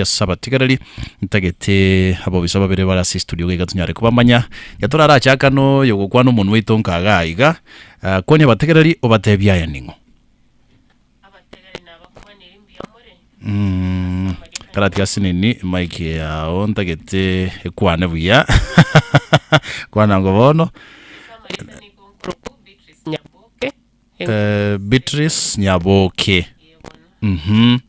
Ase abatigareri, ntagete abobisa babere bare ase estudio iga tonyare kobamanya. Riria torarachaka noyo ogokwana omonwa oito nka igaa iga, ah, kwania abatigareri obatebie aye ning'o. Abategereri nabakwanire mbuya more. Mm, karatiga asinini mic yao ntagete ekwane buya kwana ngo bono Ase amarieta nigo nkorokwa Beatrice Nyaboke, eh, Beatrice Nyaboke eye bono. mhm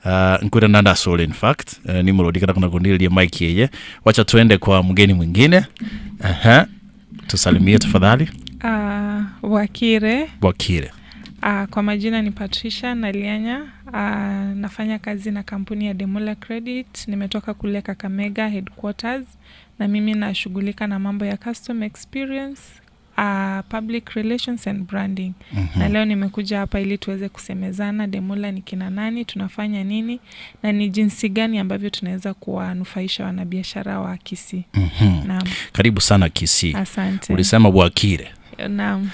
Yeah. Uh, nkwira nanda asore in fact uh, nimurodi kana kuna kundiria mic yeye wacha tuende kwa mgeni mwingine uh-huh. tusalimie tafadhali Wakire. Wakire Kwa majina ni Patricia Nalianya. Nafanya kazi na kampuni ya Demula Credit. Nimetoka kule Kakamega headquarters na mimi nashughulika na mambo ya customer experience, public relations and branding. Na leo nimekuja hapa ili tuweze kusemezana Demula ni kina nani, tunafanya nini na ni jinsi gani ambavyo tunaweza kuwanufaisha wanabiashara wa Kisii. Naam. Karibu sana Kisii. Asante. Ulisema Bwakire. Naam.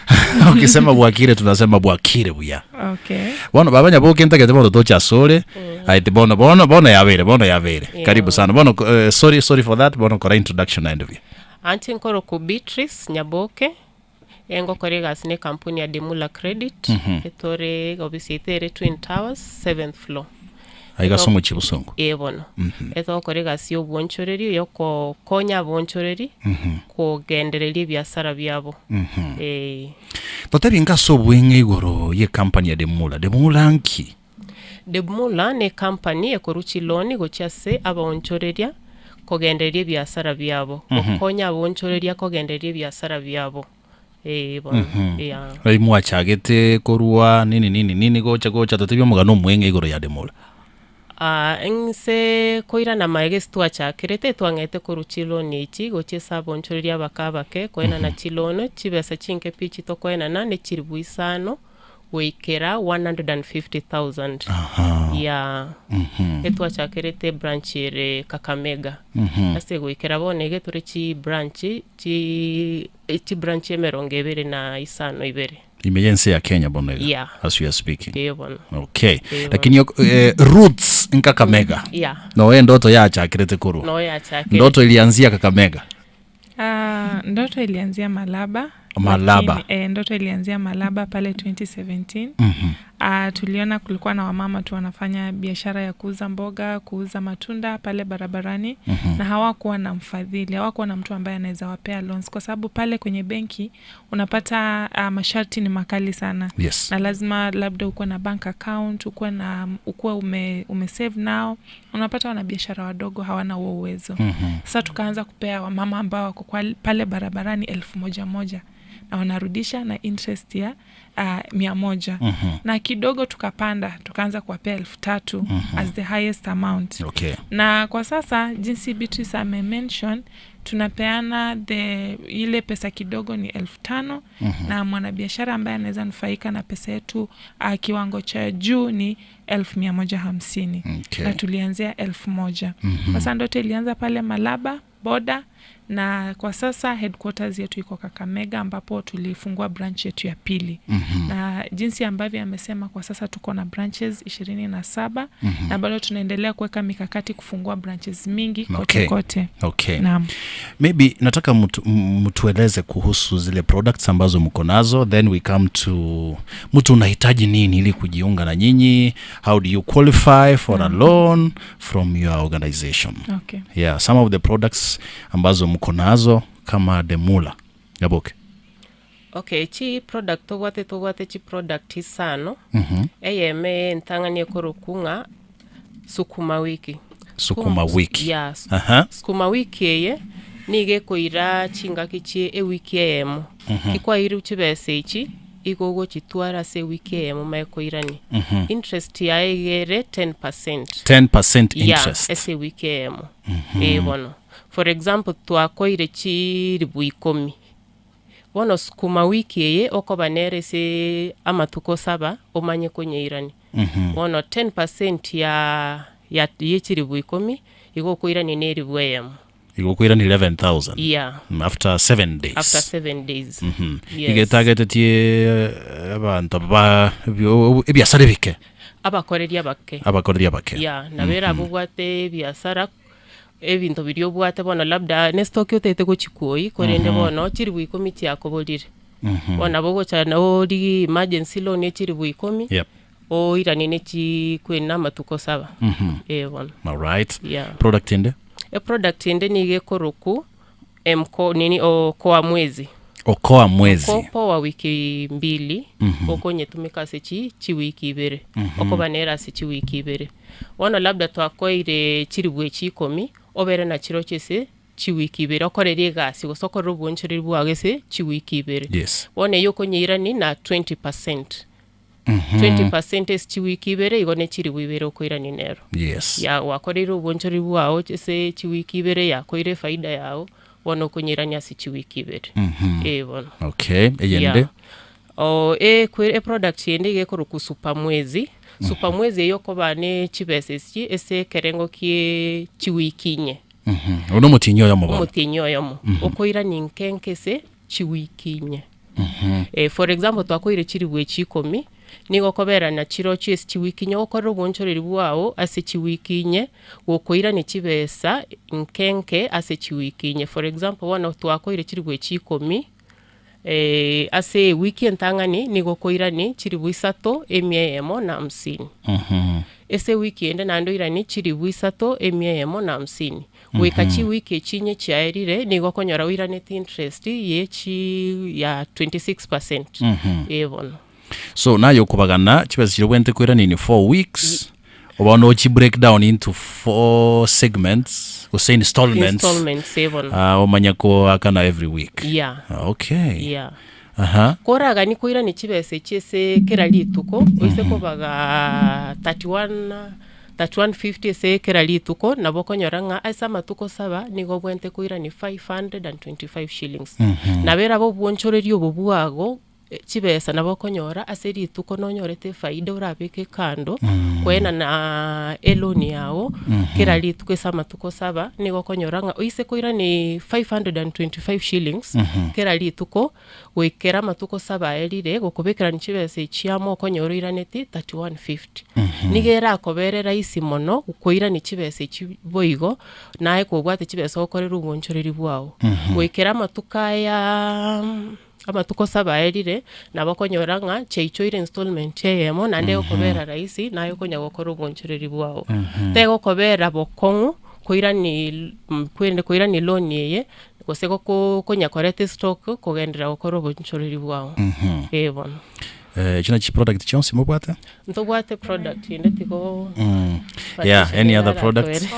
Ukisema Bwakire tunasema Bwakire buya. Okay. Bono baba Nyaboke ntagete bono toche asore. Aite bono bono bono yabere bono yabere. Yeah. Karibu sana. Bono eh, sorry sorry for that bono kora introduction naende buya. Anche nkoroku Beatrice Nyaboke, engokora egasi na ekampuni ya Demula Credit, etore obisi yaito ere Twin Towers, seventh floor. Aiga ase omochie bosongo. Ee bono. Etogokora egasi ya obwonchoreri, ya okokonya abonchoreri, kogendereria ebiasara biabo. Ee. Totebie inga ase obweng'e igoro ye company ya Demula. Demula nki? Debmula ne company ekorwa chiloni gochia ase abaonchoreria kogendereria ebiasara biabo, gokonya abaonchoreria kogendereria ebiasara biabo. Ee bono, yeah. Rai mwachagete korwa nini nini nini gocha gocha totebie omogano omweng'e igoro ya Demula. Ah, inse koirana magega ase twachakerete, twang'ete korwa chiloni echi gochia ase abaonchoreria abake abake, koenana chiloni, chibesa chinke pi chitokoenana ne chilifu isano, goikera 150,000. Aha. Yeah. Etwachakerete ebranch ere Kakamega. Ase goikera bono iga tore chibranch chi chibranch emerongo ebere na isano ibere. Ime y'ense ya Kenya bono iga. Yeah. As we are speaking. Ee bono. Okay. Ee bono. Lakini ok- eh, roots nkakamega. Yeah. Noe ndoto yachakerete korwa. Noe yachakerete. Ndoto ilianzia Kakamega. Ah, ndoto ilianzia Malaba. Malaba. Lakini, eh, ndoto ilianzia Malaba pale 2017. Ah, tuliona kulikuwa na wamama tu wanafanya biashara ya kuuza mboga, kuuza matunda pale barabarani na hawakuwa na mfadhili, hawakuwa na mtu ambaye anaweza wapea loans kwa sababu pale kwenye benki unapata ah, masharti ni makali sana Yes. na lazima labda ukuwe na bank account, ukuwe na ukuwe ume, umesave nao. Unapata wanabiashara wadogo hawana huo uwezo. Sasa tukaanza kupea wamama ambao wako kwa- pale barabarani elfu moja moja na wanarudisha na interest ya 100. Na kidogo tukapanda tukaanza kuwapea 3,000 as the highest amount. Okay. Na kwa sasa jinsi Beatrice ame mention tunapeana the ile pesa kidogo ni 5,000 na mwanabiashara ambaye anaweza nufaika na pesa yetu kiwango cha juu ni 1,150. Okay. Na tulianzia 1,000. Sasa ndoto ilianza pale Malaba boda na kwa sasa headquarters yetu iko Kakamega ambapo tulifungua branch yetu ya pili. Na jinsi ambavyo amesema kwa sasa tuko na branches 27 na bado tunaendelea kuweka mikakati kufungua branches mingi kote Okay. kote. Okay. Naam. Maybe nataka mtu, mtueleze kuhusu zile products ambazo mko nazo then we come to mtu unahitaji nini ili kujiunga na nyinyi, how do you qualify for a loan from your organization. Okay. Yeah, some of the products ambazo mko nazo kama Demula. Nyaboke. Okay, chi product tobwate tobwate chi product isano eyeme entang'ani ekorokwa ng'a sukuma wiki. Sukuma wiki. Yeah, Aha. sukuma wiki eye niga ekoira chingaki chie ewiki eyemo. Kikwairwe chibesa echi igo ogochitwara ase ewiki eyemo omanye koirania. Interest yaye iga ere 10%. 10% Yeah, interest. ase ewiki eyemo. Ee bono. For example twakoire chiribu ikomi. Bono sukuma wiki eye okoba nere ase amatuko saba omanye konyeirania. Bono 10% ya ya ye chiribu ikomi igo okoirania na eribu eyemo. Igo okoirania 11000. Yeah. After 7 days. After 7 days. Yes. Iga etagetetie abanto ba ebiasara ebike. Abakoreri abake. Abakoreri abake. Yeah, nabo erabe obwate ebiasara, ebinto biria obwate bono labda ne stock otagete gochia kwoyia, korende bono chiribu ikomi chiakoborire. Bono nabo ogocha origie emergency loan ya chiribu ikomi, Yep. oiranie ne chikweri na amatuko saba. Eh bono. Alright. Yeah. Product ende? Eproduct ende nigo ekorokwa Mko nini okoa mwezi. Okoa mwezi. Mkopo wa wiki mbili okonyetumeka ase chi chiwiki ibere okoba nere ase chiwiki ibere. Bono labda twakoeire chiribu echi ikomi obere na chirochio ase chiwiki ibere okorere egasi gose okorere obwochoreri bwago ase chiwiki ibere. Yes. Bono eyio okonyeirani na 20%. 20% ase chiwiki ibere igo ne chiribu ibere okoirania nero. Yes. Ya gwakoreire obwochori bwao ase chiwiki ibere yakoire efaida yao, bono okonyirania ase chiwiki ibere. Eh bono. Okay, eyende. Yeah. Oh, ekwe eproduct ende iga ekorokwa super mwezi. Super mwezi eyio okoba ne chibesa echi ase ekerengo kie chiwiki inye. Mhm. Oyo nomotienyi oyomo bono. Omotienyi oyomo. Okoirania inke inke ase chiwiki inye. Eh, for example twakoire chiribu echi ikomi, nigo okobera na chirochio ase chiwiki inye ogokorera obonchoreri bwao ase chiwiki inye, gokoirania chibesa nke nke ase chiwiki inye. For example bono twakoire chiribu echi ikomi, ase ewiki entang'ani nigo okoirania chiribu isato emia eyemo na hamsini. Ase ewiki ende naende oiranie chiribu isato emia eyemo na hamsini. Goika chiwiki echi inye chiaerire, nigo okonyora oiraneti interest ye chi ya 26 percent. Ee bono. So naye okobagana chibesa chiria obwenerete koirania in 4 weeks, oba nochi break down into 4 segments gose installments, Installments, ee bono. ah, omanya koakana every week. Yeah. Okay. Yeah. Aha. Koraganie koirania chibesa echi ase kera rituko, oise kobaga 31 3150 ase kera rituko, nabo okonyora ng'a ase amatuko saba nigo obwenerete koirania 525 shillings. Nabo erabe obwonchoreria obo bwago, chibesa nabo okonyora ase rituko nonyorete efaida orabeke kando, koenana eloan yago, kera rituko ase amatuko saba, nigo okonyora ng'a oise koirani 525 shillings, kera rituko, goikera amatuko saba aerire, gokobekerani chibesa echi amo okonyora oiraneti 3150. Nigo erakobere rahisi mono koirani chibesa echi boigo, naye kobwate chibesa ogokorera obwonchoreri bwao. Goikera amatuko aya amatuko saba aerire, nabo okonyora ng'a chiaichoire installment eyemo, naende egokobera rahisi, naye okonya gokora obwonchoreri bwao. Tegokobera bokong'u koirani koirani loan eye, gose goko konya koreta estock kogenderera gokora obonchoreri bwao. Ee bono. Eh, echi nachi product chionsi mobwate? Ntobwate product ende tigo Yeah, Patricia any other nere product? aratoerese.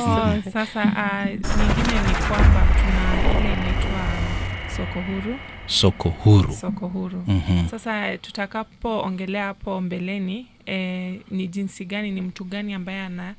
Oh, sasa ah, nyingine ni kwamba tuna ile inaitwa soko huru Soko huru. soko huru sasa tutakapoongelea hapo mbeleni eh, ni jinsi gani ni mtu gani ambaye ana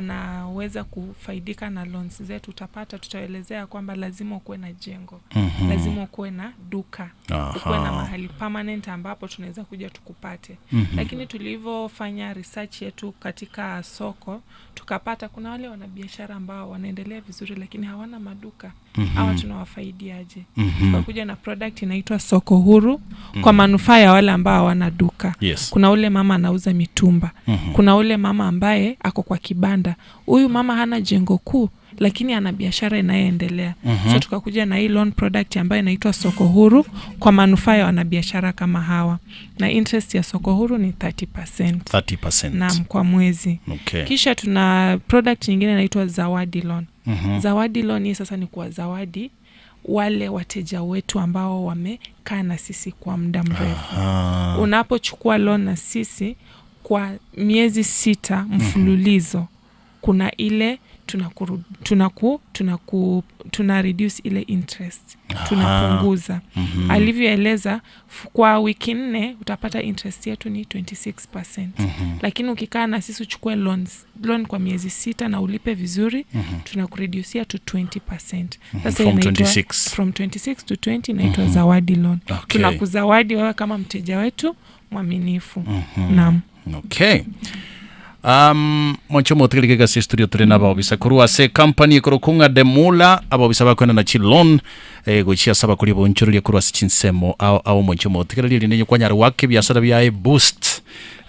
anaweza kufaidika na loans zetu utapata tutaelezea kwamba lazima ukuwe na jengo mm-hmm. lazima ukuwe na duka ukuwe na Aha. mahali permanent ambapo tunaweza kuja tukupate mm-hmm. lakini tulivyofanya research yetu katika soko tukapata kuna wale wanabiashara ambao wanaendelea vizuri lakini hawana maduka mm-hmm. hawa tunawafaidiaje mm-hmm. tukakuja na product inaitwa soko huru mm-hmm. kwa manufaa ya wale ambao hawana duka Yes. kuna ule mama anauza mitumba mm-hmm. kuna ule mama ambaye ako kwa kibanda huyu mama hana jengo kuu lakini ana biashara inayoendelea mm-hmm. so tukakuja na hii loan product ambayo inaitwa soko huru kwa manufaa ya wanabiashara kama hawa na interest ya soko huru ni 30 30%. naam kwa mwezi Okay. kisha tuna product nyingine inaitwa zawadi loan mm-hmm. zawadi loan hii sasa ni kwa zawadi wale wateja wetu ambao wamekaa na sisi kwa muda mrefu Ah, unapochukua loan na sisi kwa miezi sita mfululizo kuna ile tunakuru, tunaku, tunaku, tuna reduce ile interest tunapunguza mm-hmm. alivyoeleza kwa wiki nne utapata interest yetu ni 26 mm-hmm. lakini ukikaa na sisi uchukue loans, loan kwa miezi sita na ulipe vizuri mm-hmm. tunakureducia to 20 sasa From inaitwa- 26. from 26 to 20 inaitwa mm-hmm. zawadi loan Okay. tunakuzawadi wewe kama mteja wetu mwaminifu mm-hmm. naam Okay. Um, mwanche omotegereri gese studio tore na abaobisa korwa ase company ekorokwa ng'a Demula, abaobisa bakoenana chiloan eh, gochia ase abakori oboonchoreria korwa ase chinsemo ao ao mwanche omotegereri erinde onye kwanyara goaka ebiasara biaye boost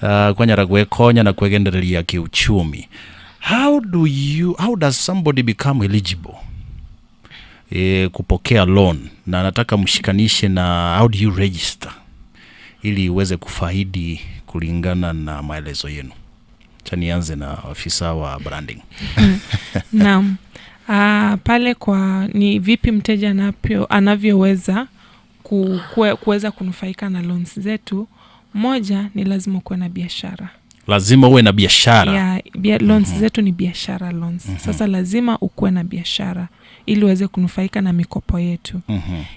uh, kwanyara gwekonya na kwegendereria kiuchumi. How do you, how does somebody become eligible eh, kupokea loan na nataka mshikanishe na how do you register ili uweze kufaidi kulingana na maelezo yenu. Acha nianze na afisa wa branding. Naam. Ah, pale kwa ni vipi mteja anapyo, anavyoweza ku, kue, kuweza kunufaika na loans zetu. Moja ni lazima ukuwe na biashara Lazima uwe na biashara. ya bia, loans zetu ni biashara loans. Sasa lazima ukuwe na biashara ili uweze kunufaika na mikopo yetu.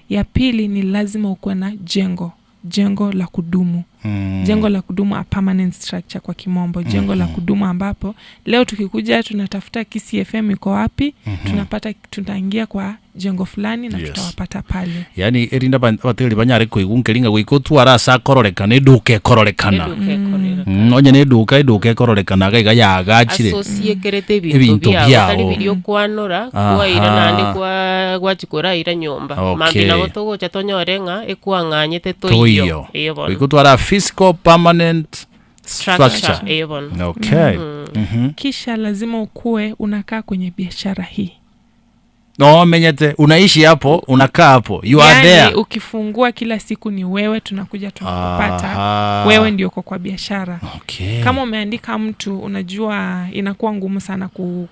Ya pili ni lazima ukuwe na jengo jengo la kudumu jengo la kudumu, a permanent structure kwa kimombo, jengo la kudumu ambapo leo tukikuja tunatafuta Kisii FM iko wapi, tunapata tunaingia kwa jengo fulani na Yes. tutawapata pale. Yaani erinda abategeri banyare koigwa nkering'a goika otware ase akororekana eduka ekororekana. Eduka ekororekana. Onye na eduka eduka ekororekana iga iga yaagachire. Asosiekerete ebinto Ebinto biao biao. tari biria okwanora Aha. kwaira naende kwa gwachi koraira nyomba Okay. mambia nabo togocha tonyore ng'a ekwang'anyete toiyo Toiyo. eye bono Goika otware a physical permanent structure structure. eye bono Okay. Kisha lazima ukuwe unakaa kwenye biashara hii. No, menyete unaishi hapo, unakaa hapo. You are Yaani there. ukifungua kila siku ni wewe, tunakuja tunakupata Aha. wewe ndio uko kwa biashara. Okay. Kama umeandika mtu, unajua inakuwa ngumu sana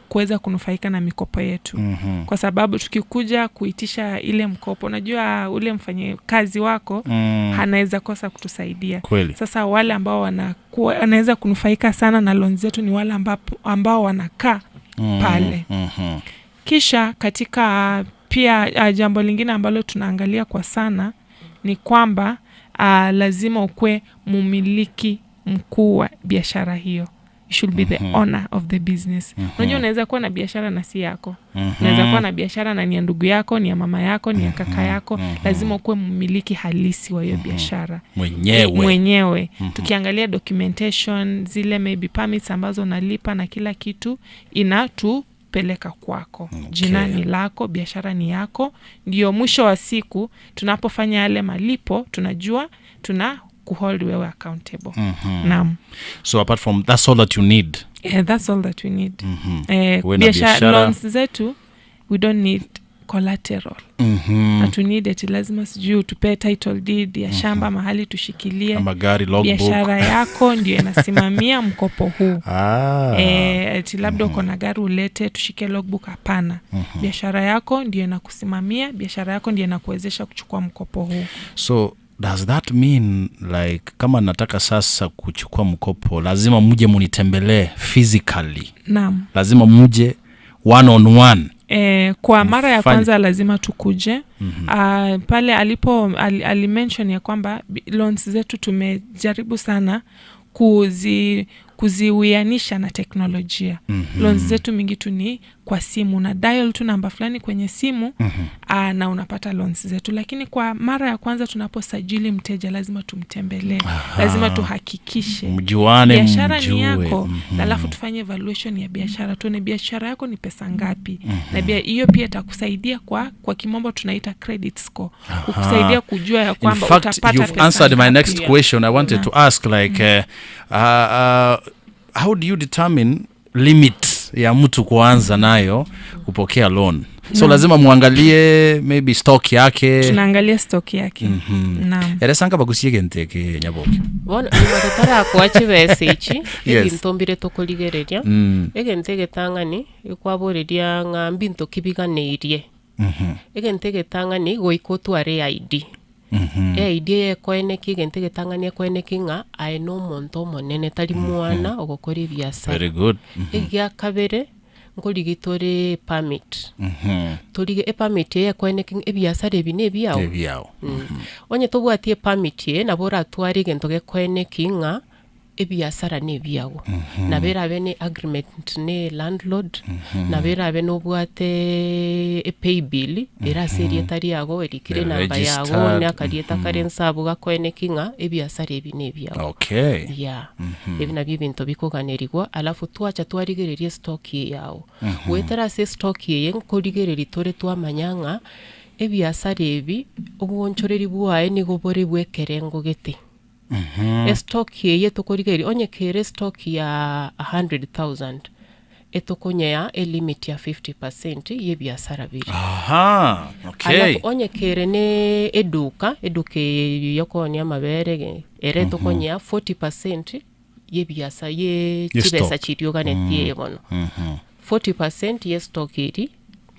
kuweza kunufaika na mikopo yetu Mhm. kwa sababu tukikuja kuitisha ile mkopo, unajua ule mfanyakazi wako anaweza kosa kutusaidia. Kweli. Sasa wale ambao wanakuwa wanaweza kunufaika sana na loan zetu ni wale ambapo, ambao wanakaa pale. Mhm. Kisha katika pia ah, jambo lingine ambalo tunaangalia kwa sana ni kwamba ah, lazima ukuwe mumiliki mkuu wa biashara hiyo. You should be the owner of the business. Unajua unaweza kuwa na biashara na si yako. Unaweza kuwa na biashara na ni ya ndugu yako, ni ya mama yako, ni ya kaka yako. Lazima ukuwe mmiliki halisi wa hiyo biashara Mwenyewe. mwenyewe. Tukiangalia documentation zile maybe permits ambazo unalipa na kila kitu inatupeleka kwako. Jina ni lako, biashara ni yako. Ndio mwisho wa siku tunapofanya yale malipo tunajua tuna kuhold wewe accountable. Naam. So apart from that's all that you need. Yeah, that's all that we need. Eh, Uwe na biashara biashara. loans zetu we don't need collateral. Mhm. Hatu need eti lazima sijui utupee title deed ya shamba mahali tushikilie. Ama gari logbook. Biashara yako ndio inasimamia mkopo huu. Ah. Eh, eti labda uko na gari ulete tushike logbook. Hapana, biashara yako ndio inakusimamia, biashara yako ndio inakuwezesha kuchukua mkopo huu. So does that mean like kama nataka sasa kuchukua mkopo lazima muje munitembelee physically? Naam. Lazima muje one on one. E, kwa mara ya Mfanye. kwanza lazima tukuje. Ah, pale alipo alimention ya kwamba loans zetu tumejaribu sana kuziwianisha na teknolojia. Loans zetu mingi tu ni kwa simu, na dial tu namba fulani kwenye simu na unapata loans zetu. Lakini kwa mara ya kwanza tunaposajili mteja lazima tumtembelee, lazima tuhakikishe Mjuane, biashara ni mjue. yako, na alafu tufanye evaluation ya biashara, tuone biashara yako ni pesa ngapi, na hiyo pia itakusaidia kwa kimombo tunaita credit score, kukusaidia kujua ya In kwamba fact, utapata you've pesa answered my ngapi. next question. I wanted to ask like how do you determine limit ya mtu kuanza nayo kupokea loan? So lazima muangalie maybe stock yake. Tunaangalia stock yake. Naam. Eresanga bagusie genteke nyaboke. Bono nyuma totarakoa chibesa echi Yes. ebinto mbire tokorigereria egento egetang'ani ekwaboreria ng'a mbinto ki biganeirie egento egetang'ani goika otware ID eID eye ekoeneki egento egetang'ani ekoeneki ng'a aye na omonto omonene tari mwana ogokora ebiasara Very good. egia kabere nkorigi tore permit torige epermit eye ekoeneki ng'a ebiasara ebi na ebiao Ebiao. Onye tobwati epermit eye nabo oratware egento gekoeneki ng'a ebiasara na ebiago. Nabo erabe ne agreement ne landlord, nabo erabe nobwate epaybill ere ase erieta riago erikire Ere enamba yago, registered. na akarieta kare nse abwo gakoeneki ng'a ebiasara ebi na ebiago. Okay. Yeah. Ebi nabio ebinto bikoganerigwa, alafu twacha twarigereria estock eye yago. Goetera ase estock eye nkorigereria tore twamanya ng'a ebiasara ebi, obwonchoreri bwaye nigo bore bw'ekerengo gete. Estock eye tokorigereria, onye kere estock ya a hundred thousand, etokonyea elimit ya fifty percent ya ebiasara biria. Aha, okay. Alafu onye kere ne eduka, eduka eye yokoonia amabere ge, ere etokonyea forty percent ya ebiasa ye Ye chibesa stock. chiria oganetie eye bono. Forty percent ye stock eria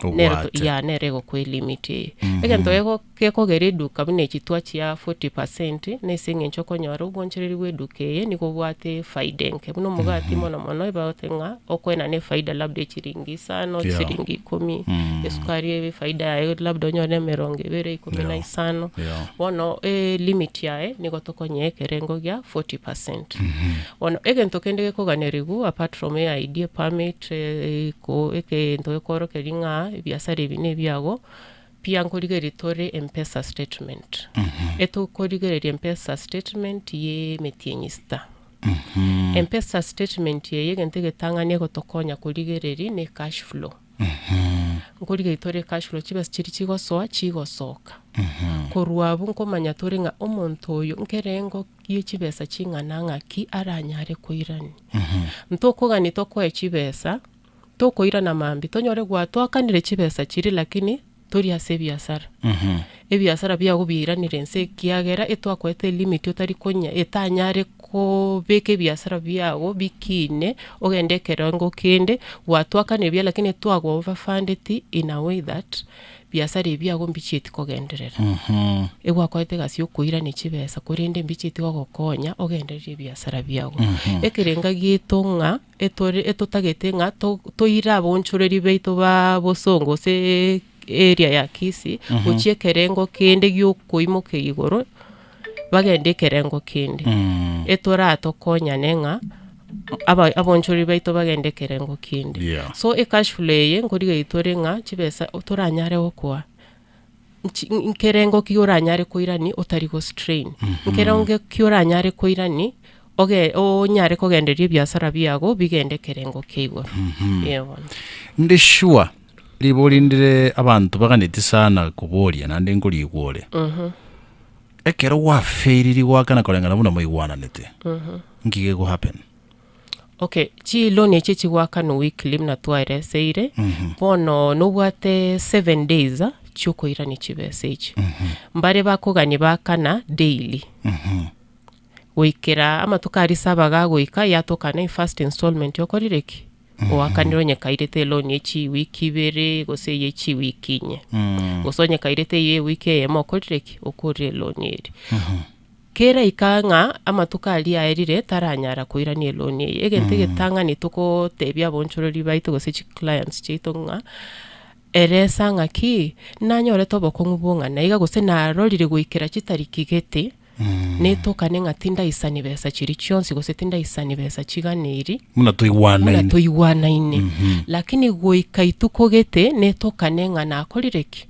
nero to- Obwate. ya nere egokoa elimit eye. Egento geko gekogera eduka buna echi twachia forty percent, na ase eng'encho okonyora obwanchereri bwa eduka eye nigo obwate efaida enke. Buna omogati mono mono ebagote ng'a okoenana efaida labda echiringi isano, Yeah. chiringi ikomi, esukari ebe efaida yaye labda onyore emerongo ebere, ikomi na Yeah. isano. Yeah. Bono elimit yaye nigo tokonyea ekerengo gia forty percent. Bono egento kende gekoganerigwa apart from eID, epermit, ko egento gekorokereria ng'a ebiasara ebi na ebiago, pia nkorigereria tore mpesa statement. Etokorigereria mpesa statement ye emetienyi sita. Mpesa statement eye egento egetang'ani egotokonya korigereria ne cash flow. Nkorigereria tore cash flow chibesa chiria chigosoa chigosoka. Korwa abwo nkomanya tore ng'a omonto oyo nkerengo gie chibesa ching'ana ng'aki aranyare koirania. Ntokogania tokoe chibesa, tokoirana mambia tonyore gwatwakanire chibesa chiria lakini tori ase ebiasara. Ebiasara biago biairanire inse ekiagera etwakoete elimit otari konya etanyare kobeka ebiasara biago bikine ogende ekerengo kende, gwatwakanire buya lakini twago overfundeti in a way that biasara ebi biago mbichieti kogenderera. Egwakorete egasi ya okoirania chibesa korende mbichieti gogokonya ogendererie ebiasara biago. Ekerenga giaito ng'a etore etotagete ng'a to- toire abaonchoreri baito ba bosongo gose area ya Kisii, gochia ekerengo kende gia okoimoka igoro, bagende ekerengo kende. Etoratokonyane ng'a aba abaonchoreri baito bagende ekerengo kende. Yeah. So ecash flow eye nkorigereria tore ng'a chibesa toranyare gokoa nchi nkerengo ki oranyare koirani otari go strain, nkerengo ki oranyare koirani oge onyare kogendereria ebiasara biago bigende ekerengo kia igoro. Eeh bono. Ndi sure ribori ndire abanto baganeti sana koboria naende nkorigwa ore. Ekero gwafailiri goakana koreng'ana buna moigwananete, nki gego happen? Okay, chiloan echi chigoakanwa weekly buna twaereseire, bono nobwate seven days chiokoirania chibesa echi. Mbare bakogania baakana daily, goikera amatuko aria saba gagoika yatokana efirst installment okorire ki? Oakanire onye kairete eloan ye chiwiki ibere gose eye chiwiki inye. Gose onye kairete eye ewiki eyemo okorire ki? Okorire eloan eria. Keraika ng'a amatuko aria aerire taranyara koirania eloan eye. Egento egetang'ani togotebia abaonchorori baito gose chiclients chiaito ng'a, eresa ng'aki, nanyorete obokong'u bong'ana iga gose narorire goikera chitariki gete, netokane ng'a tindaisani besa chiria chionsi gose tindaisani besa chiganeiri, Buna buna toigwanaine. toigwanaine. Lakini goika ituko gete netokane ng'a nakorire ki?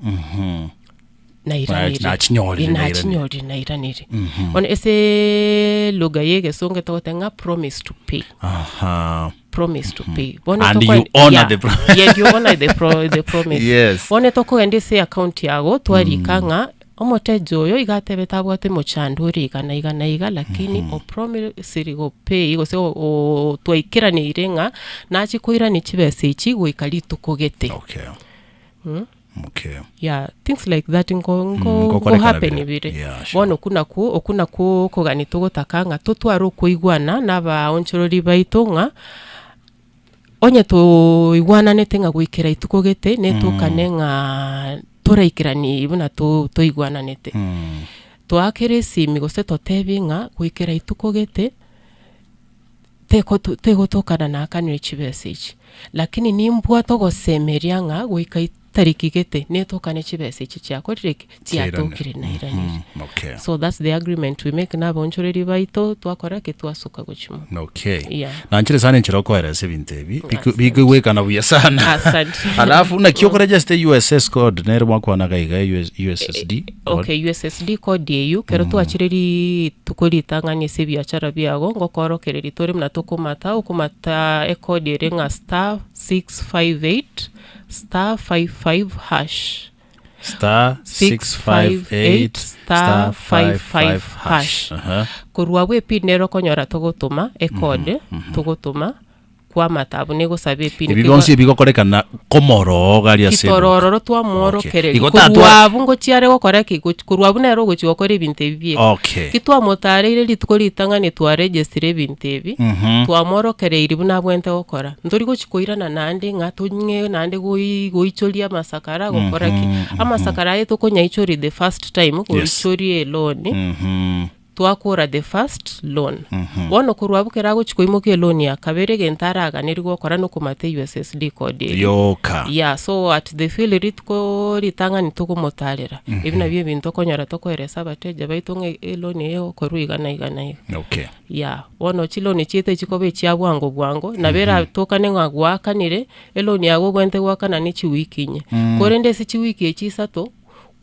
Nairanire. Nachinyorire, Eh, nairanire. nachinyorire nairanire. Bono ase lugha ya egesongo togoteba ng'a promise to pay. Aha. Promise to pay. Bono And tokogenda- you honor Yeah. the pro- Yeah, you honor the pro- the promise. Yes. Bono tokogenda ase account yago twarika ng'a omoteja oyo iga atebete abwate mochando ore iga na iga na iga lakini opromisiri gopay gose o- o- twaikeraneire ng'a nachie koirania chibesa echi goika rituko gete. Okay. Okay. Yeah, things like that nko nko Mm, nko nkokorekana happen bire. bire. Yeah, sure. Bono okwo nakwo okwo nakwo okogania togotaka ng'a totware okoigwana na abaonchorori baito ng'a onye toigwananete ng'a goikera ituko gete netokane ng'a toraikerani buna to toigwananete. Toakere esimi gose totebie ng'a goikera ituko gete, teko tegotokana naakanire chibesa echi, lakini nimbwate ogosemeria ng'a goika. etariki gete, netokane chibesa echi chiakorire ki? Chiatokire nairanire. Okay. So that's the agreement we make na abaonchoreri baito, twakora ki? Twasuka gochia mono. Okay. Yeah. Nanchire sana enchera okoeresa ebinto ebi. Asante. Bikoigwekana buya sana. Asante. Alafu naki okoregister USS code nere mwakwanaga iga US, USSD code. Okay, USSD code eywo, kero twachire rituko ritang'ani ase ebiachara biago, ngokorokereria tore buna tokomata, okomata ecode ere ng'a star 658 star 55 hash. Star 658 star 55 hash. Aha. Korwa abwo epin nere okonyora togotoma, ecode togotoma, kwamata abwo negosaba epin. Ebi bionsi ebigokorekana komorooga aria ase Kitoro eduka. ororo twamworokereria. Igo Korwa tatwa- abwo ngochiare gokora ki? Gochi- Korwa abwo nere ogochi gokora ebinto ebi bieka. Okay. Ki twamotareire rituko ritang'ani twaregestire ebinto ebi, twamworokereirie buna abwenerete gokora. Ntori gochi koirana naende ng'a tong'e naende goi goichoria amasakara gokora ki. Amasakara aye tokonyaichoria the first time, goichoria eloni, twakora the first loan. Bono korwa abwo kero agochi koimokia eloni ya kabere egento araganerie gokora nokomata USSD code eria. Yoka. Yeah, so at the field rituko ritang'ani togomotarera, ebi nabio ebinto okonyora tokoeresa abateja baito ng'a eloni eye egokorwa iga na iga na iga. Okay. Yeah, bono chiloni chiaito chikoba echia bwango bwango, nabo eratokane ng'a gwakanire, eloni yago obwenerete goakana ne chiwiki inye. Korende ase chiwiki echi isato,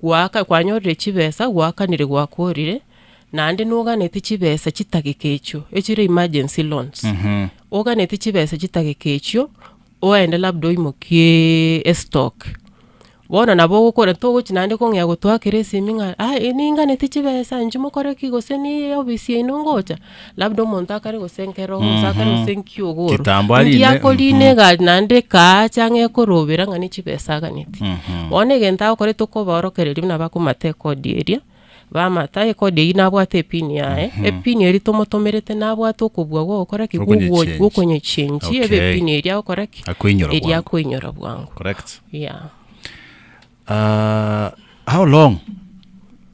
Goaka kwanyorire chibesa, gwakanire gwakorire, naende noganeti chibesa chitageka echio, echire emergency loans. Oganeti chibesa chitageka echio, oende labda oimokie estock. Bono nabo ogokora togochi naende kong'ea gotwakera esimi ng'a aye ninganeti chibesa inchuo mokore ki gose ni ofisi yaino ngocha, labda omonto akare gose nkero gose akare gose nki ogoro. Kitambo arine, Nki akorina egari naende ekaacha ang'e ekorobera ng'a ne chibesa aganeti. Bono egento agokora tokobaorokereria buna bakomata ekodi eria, bamata ekodi eyio nabwate epini yaye, epini eria tomotomerete nabwate okobua gwa gokora ki? Gokonyechange. Gokonyechange ebe Okay. epini eria agokora ki? Akoinyora Eria bwango. akoinyora bwango. Correct. Yeah. Ah, how long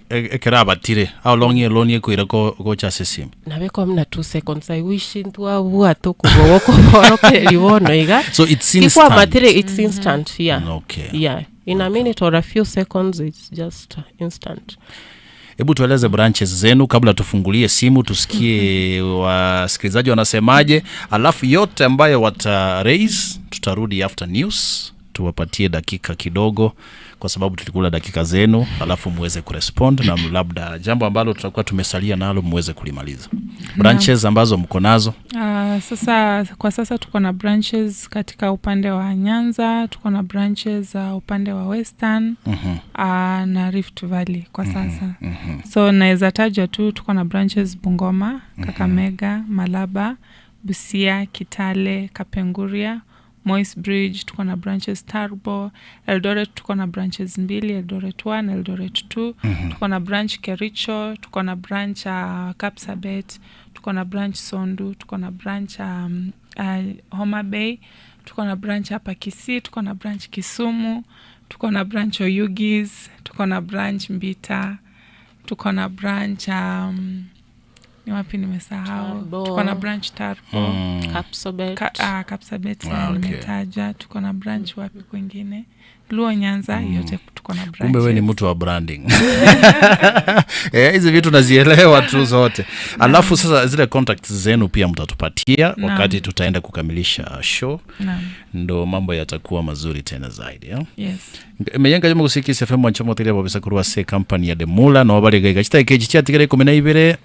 E- ekero abatire how long eloni ekoira ko- gocha ase esimi Nabo ekoba buna two seconds I wish ntwabwate okobua gokoborokereria bono iga. So it's Ki instant. kwamatire it's instant yeah. Okay. Yeah. In a minute or a few seconds it's just instant. Hebu tueleze branches zenu kabla tufungulie simu tusikie wasikilizaji wanasemaje, alafu yote ambayo wata raise tutarudi after news tuwapatie dakika kidogo, kwa sababu tulikula dakika zenu, alafu muweze kurespond na labda jambo ambalo tutakuwa tumesalia nalo muweze kulimaliza. Branches ambazo mko nazo. Sasa kwa sasa tuko na branches katika upande wa Nyanza, tuko na branches upande wa Western na Rift Valley kwa sasa. So naweza taja tu tuko na branches Bungoma, Kakamega, Malaba, Busia, Kitale, Kapenguria, Moi's Bridge, tuko na branches Tarbo, Eldoret tuko na branches mbili, Eldoret 1, Eldoret 2, tuko na branch Kericho, tuko na branch Kapsabet, tuko na branch Sondu, tuko na branch Homa Bay, tuko na branch hapa Kisii, tuko na branch Kisumu, tuko na branch Oyugis, tuko na branch Mbita, tuko na branch ni wapi nimesahau, Tarbo. tuko na branch Tarbo. Kapsabet. Kapsabet Ah, okay. nimetaja. Tuko na branch wapi kwingine? Luo Nyanza yote tuko na Kumbe we ni branches. mtu wa branding. Eh, hizi vitu nazielewa tu zote. Alafu sasa zile contacts zenu pia mtatupatia Naam. wakati tutaenda kukamilisha show, Naam. ndo mambo yatakuwa mazuri tena zaidi ya? Yes. Meyenga yomo gusiki FM wanchomo tiri babisa kurwa se company ya Demula no bari gaiga chitaike echi chiatigere 12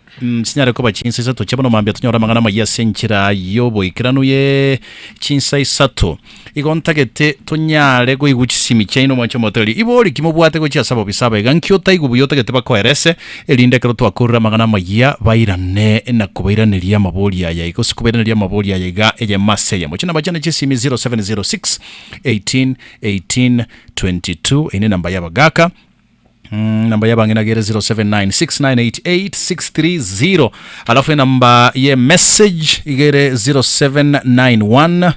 sinyare koba chinsa isato chiabo mambia tunyora mang'ana maya ase enchera yoboikeranu ye chinsa isato igo ntagete tonyare koigwa chisimi chiaino mwanche moteri ibori kimobwate gochia ase ababisa aba iga nki otaigwa buya otagete bakoerese erinde ekero twakorire amang'ana amaya bairane na kobairaneria amabori aya iga gose kobairaneria amabori aya iga eyemo ase eyemo chinamba chiane chiesimi 0706 18 18 22 eye nenamba y'abagaka namba y'abang'ina gere 0796988630 alafu enamba ye message igere 0791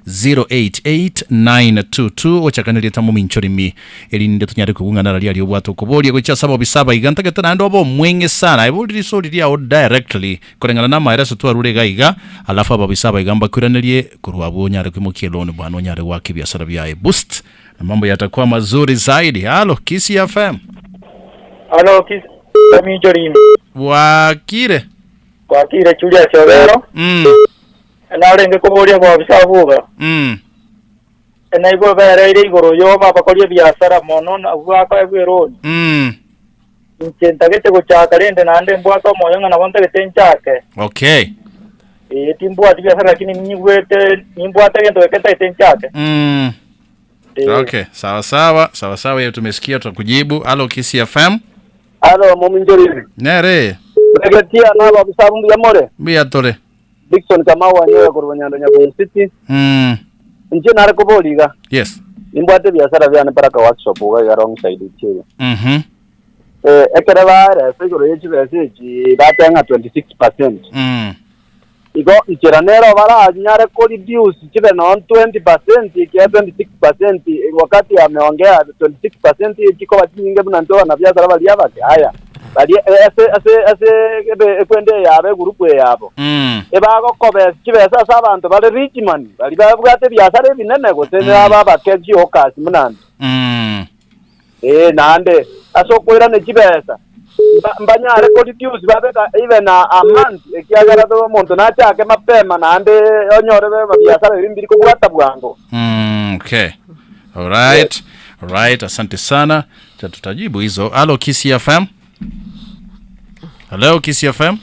088922 ochakaneri etamo minchorimi erinde tonyare kogung'ana raria aria obwate okoboria gochia ase abobisa aba iga ntagete naende obe omweng'e sana ebori risori riao directly koreng'ana na amaereso twarure iga iga alafu abobisa aba iga mbakoiranerie korwa abwo onyare koimokia eloni bwana onyare goaka ebiasara biaye boost. Na mambo yatakuwa mazuri zaidi. Halo, Kisii FM. Halo, Kisii Minjorimi. Bwakire. Bwakire Julius Obero. Narenge koboria bobisa buga. Naigwe bereire igoro yoma bakoria ebiasara mono nabwo bakoegwa eroni. Inche ntagete gochaka rende naende mbwate omoyo ng'a nabo ntagete nchake. Okay. Ee, timbwati biasara lakini ninyigwete nimbwate egento geke ntagete nchake. Ee. Okay, sawa sawa, sawa sawa, hiyo tumesikia, tutakujibu. Halo, Kisii FM. Alo, mominjoriri. Nere. Regetia nabo abusabu mbuya more. Mbuya tore. Dickson Kamau wanyoya korwa Nyando Nyaboyo City. Inche nare kobori iga. Yes. Nimbwate ebiasara biane baraka workshop iga iga alongside Ichiri. Eh, ekere baeresa igoro ye chibesa echi bateba ng'a 26%. Igo nchera nero baranyare ko reduce chibe noo 20% ekiagera 26% wakati ameongea 26% chikoba chinyinge buna intwe abanabiasara baria abake aya baria ase ase ase ebe ekwende eyabo egurupu eyabo ebagokobesa chibesa ase abanto bare rich man baria babwate ebiasara ebinene gose aba abake chihawkers buna intwe. Ee, naende ase okoirana chibesa, mba- mbanyare ko-reduce babeka even a, a month, ekiagera to omonto nachake mapema naende onyore be- biasara ebi mbiri kobwata bwango. Okay. Alright. Alright, asante sana. Cha tutajibu hizo. Halo Kisii FM. Hello Kisii FM.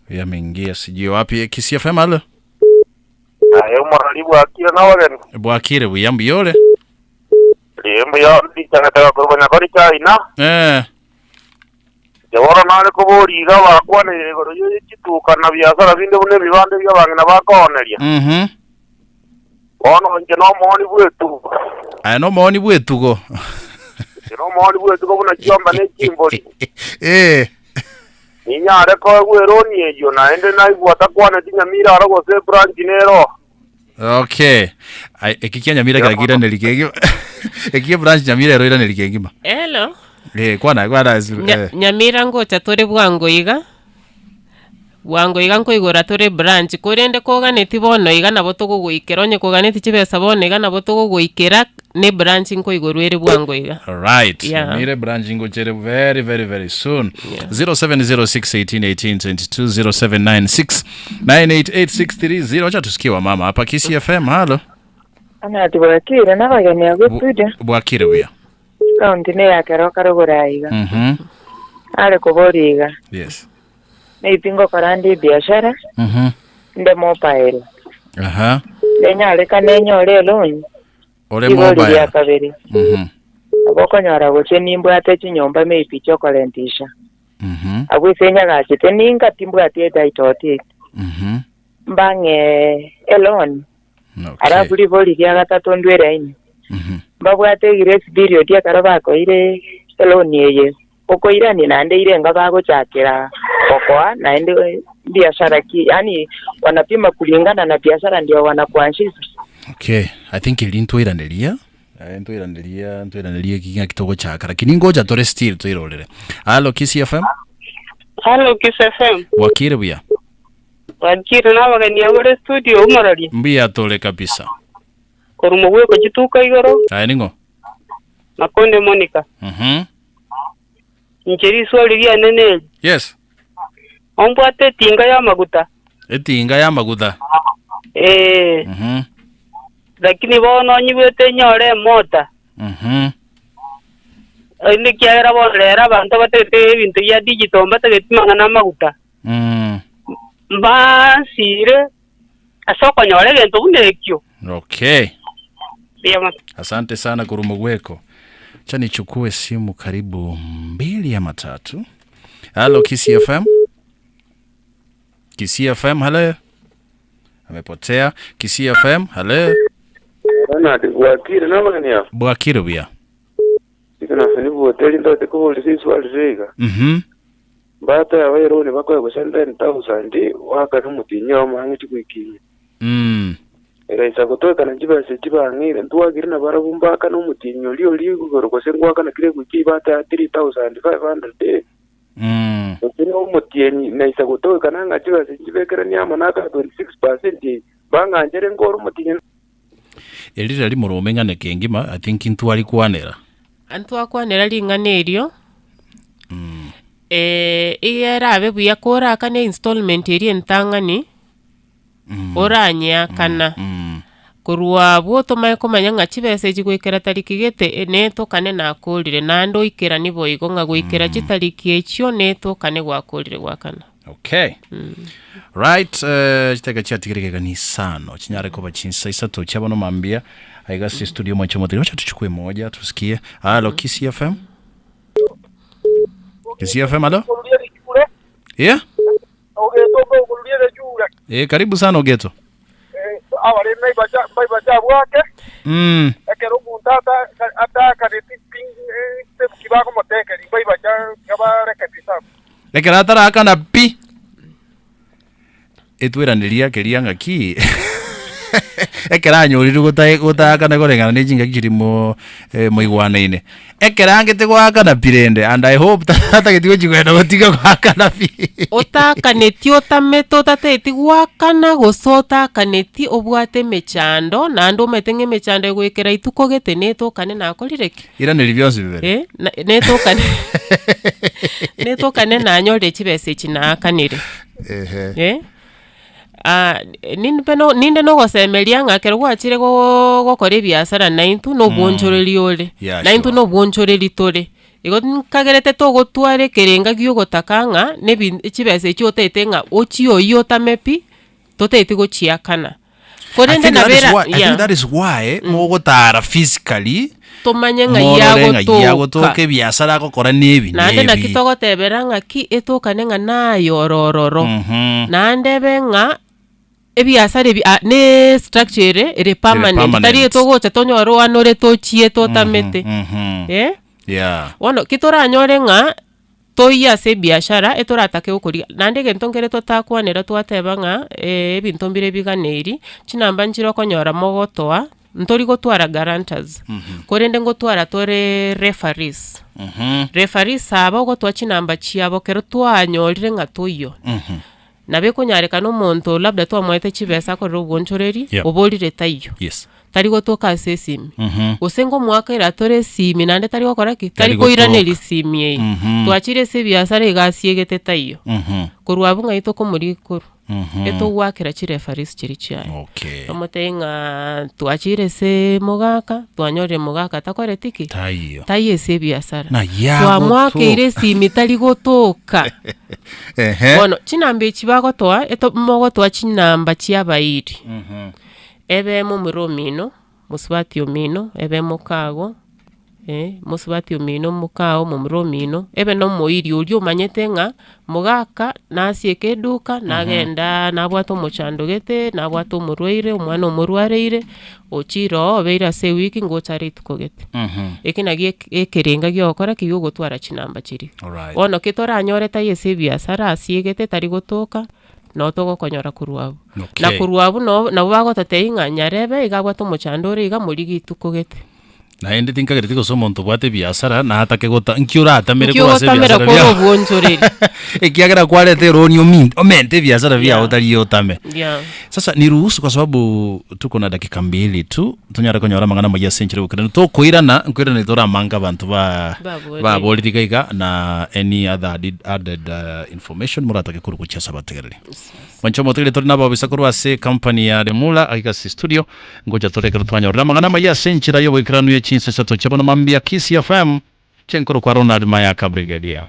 Yameingia sijui wapi Kisii FM halo. Aye omorori bwakire na obogeni. Bwakire buya mbuyore. Riria mbuya richagete korwa nyakori China. Inche bono nare koboria iga bakwaneire igoro ye chituka na biasara binde buna ebibanda ebio abang'ina bakooneria. Bono inche nomooni bw'etugo. Aye nomooni bw'etugo. Inche nomooni bw'etugo buna chiombe ne chimbori. Ninyare koegwa eroni eyio, naende naigwa takwaneti Nyamira aro gose ebranch nero. Okay. Ai, eki kia Nyamira Mbuya kera mono. kiraneri kegima. Eki kia branch Nyamira ero iraneri kegima. Hello. Eh, kwana kwana Zulu, Nya, eh. Nyamira ngocha tore bwango iga, bwango iga nkoigora tore branch, korende koganeti bono iga nabo togogoikera onye koganeti chibesa bono iga nabo togogoikera, ne ebranch nkoigorwa ere bwango iga. Alright. Yeah. Nyamira branch ingochere very very very soon. Yeah. 0706181822 0796 988630. Acha tusikie wa mama hapa Kisii FM. Halo. Anati bwakire nabageni agwo studio Bwakire buya. county ne ya Keroka rogoro aiga are koboria iga Yes. maybe ngokora nde ebiashara nde mobile nenyarekane nyore eloni Ore igori mobile. ria kabere nabo okonyora gose nimbwate chinyomba maybe chiokorentisha abwo ase enyagachete ninga timbwati etitle deed mbang'e eloni Alafu ribori ria gatato ndwere inye mbabwate egrace period ekero bakoire eloni eye okoirania naende ire enga bagochakera gokoa naende biashara ki yaani wanapima kulingana na biashara ndio wanakuanzisha. Okay, I think eri ntwairaneria Eh, ntwairaneria ntwairaneria eki ng'aki togochaka lakini ngocha tore still toirorere. Hallo Kisii FM. Hallo Kiss FM. Bwakire buya. Bwakire nabageni abwo ore studio omororia. Mbuya tore kabisa. Korwa mogweko chituka igoro. Aye ning'o? Makonde Monica. Inche riswali riane neri. Yes. Ombwate etinga y'amaguta. Etinga y'amaguta. Ee. Lakini bono onyigwete nyore emota. Naende ekiagera bono rero abanto batagete ebinto bia digital mbatageti mang'ana amaguta. Mbansire ase okonyora egento buna ekio. Okay. Mbuya mono. Asante sana korwa Mogweko. Acha nichukue simu karibu mbili ama tatu. Halo Kisii FM. Kisii FM, halo. Amepotea. Kisii FM, halo. Bernard, bwakire nabageni Bwakire buya. Iko na fini hoteli ndote kubuulisa iswali riga. Mbata ya waironi bakoe gusenda 10,000 wakati mutinya omang'e chigwikinya. Eraisa gotwekana chibesa chibang'ire ntwagire na barabwo mbakane omotinyi oria oria igoro gose ngwakana kera egwiki ibata ya 3500 Gose na omotienyi naisa gotwekana ng'a chibesa nchibekeranie amo naka 26% eye bang'anchere nkore omotinyi. Eri rari moromeng'ane kengima, I think intwarikwanera. Ntwakwanera ring'ana erio, iga erabe buya korakane installment eria entang'ani, oranyeakana. Korwa abwo tomanye komanya ng'a chibesa echi goikera tariki gete e- netokane nakorire, naende oikeranie boigo ng'a goikera chitariki echio netokane gwakorire goakana. Okay. Right, eh, chidakika chiatigire gega ni isano chinyare koba chinsa isato chia bono mambia aiga ase studio mwanche omotiri wacha tuchukue moja tusikie halo Kisii FM Kisii FM halo yeah eh karibu sana Ogeto mm ekero omonto atakaneti kibagomotekeri mbaibacha bareketi sabu Ekero atarakana pi etweraneria keria ng'aki ekero anyorirwe gota gotaakana koreng'ana na chingaki chiria mo eh, moigwanaine ekero angete goakana pi rende and I hope tatageti gochi kogenda gotiga goakana pi Otakaneti otamete otateti goakana gose otakaneti obwate emechando naende omanyete ng'a emechando egoikera rituko gete netokane nakorire ki? Iraneri bionsi bibere. Eh, na- netokane netokane nanyorire chibesa echi naakanire. Ehe. Eh, ah, nimbe no ninde nogosemeria ng'a ekero gwachire goo gokora ebiasara naintwe na obwonchoreri ore. Yeah, Naintwe sure. na obwonchoreri tore. Igo nkagerete togotwara ekerenga giogotaka ng'a na ebi chibesa echio otaete ng'a ochie oywo otame pi, totaeti gochiakana. I Korende think that nabo is era why, I think yeah. that is why mogotara physically Tomanye ng'ai morore ng'ai agotoka. agotoka ebiasara agokora nebi Naende naki nebi. togotebera ng'aki etokane ng'a naye ore ororo. Mhm. Naende ebe ng'a ebiasara ebi ah ne structure ere ere permanent, tari permanent. etogocha tonyore oanore tochie totamete. Mhm. Eh, Yeah. bono ki toranyore ng'a Toiye ase ebiashara etoratake gokorigia. Naende egento nkere totakwanera twateba ng'a ebinto mbire biganeiri, chinamba nchire okonyora mogotoa, ntori gotwara guarantors, korende ngotwara tore referees. Referees aba ogotoa chinamba chiabo ekero twanyorire ng'a toiyo, Nabo ekonyarekana omonto labda twamoete chibesa akorere obwonchoreri, Yep. oborire taiyo. Yes. Tari gotoka ase esimi. Mhm. Gose ngomoakera atore esimi naende tari gokora ki? Tari Tari koiraneria gotoka. esimi eye. Mhm. Twachire ase ebiasara iga asiegete taiyo. Mhm. Korwa abwo ng'ai tokomorigia korwa? Mhm. Etogwakera chireferees chiria chiaye. Okay. Tomotebie ng'a twachire ase mogaka, twanyorire mogaka takoreti ki? Taiyo. Taiyo ase ebiasara. Na yagotoka. Twamoakeire esimi tari gotoka. Ehe. Bono chinamba echi bagotoa, eto mogotoa chinamba chia abairi. Ebe momura omino, mosubati omino, ebe mokago, eh, mosubati omino, mokao, momura omino, ebe na omoiri oria omanyete ng'a mogaka nasieke eduka, nagendaa nabwate omochando gete, nabwate omorwaire, omwana omorwareire, ochire oo obeire ase ewiki ngocha are rituko gete. Eki naki ek- ekerenga giogokora ki? Giogotwara chinamba chiria. Alright. Bono ki toranyore taiyo ase ebiasara asiegete tari gotoka, noo togokonyora korwa abwo. Okay. Na korwa abwo noo nabo bagototebia ng'a nyarebe iga abwate omochando ore iga morigie rituko gete. Naende tinkagereti gose omonto obwate ebiasara natake gota nki oratamere Nki korwa ase ogotamera ebiasara kore biao obwonchoreri. ekiagera kwareta eroni omin omente ebiasara biao Yeah. otari otame. Yeah. Sasa niruhusu kwa sababu tuko na dakika mbili tu tonyare konyora amang'ana amaya ase enchera yogokerania tokoirana nkoirana toramange abanto ba Baborire. baborire iga iga na any other added, added uh, information moratake korwa gochia ase abategereri. Mwanche omotegereri tore nababisa korwa ase company ya Remula aiga ase studio ngocha tore ekero twanyorire amang'ana amaya ase enchera yoboikeranu ye chinsa isato chia bono mambia Kisii FM chenkoro kwa Ronald Mayaka Brigadier.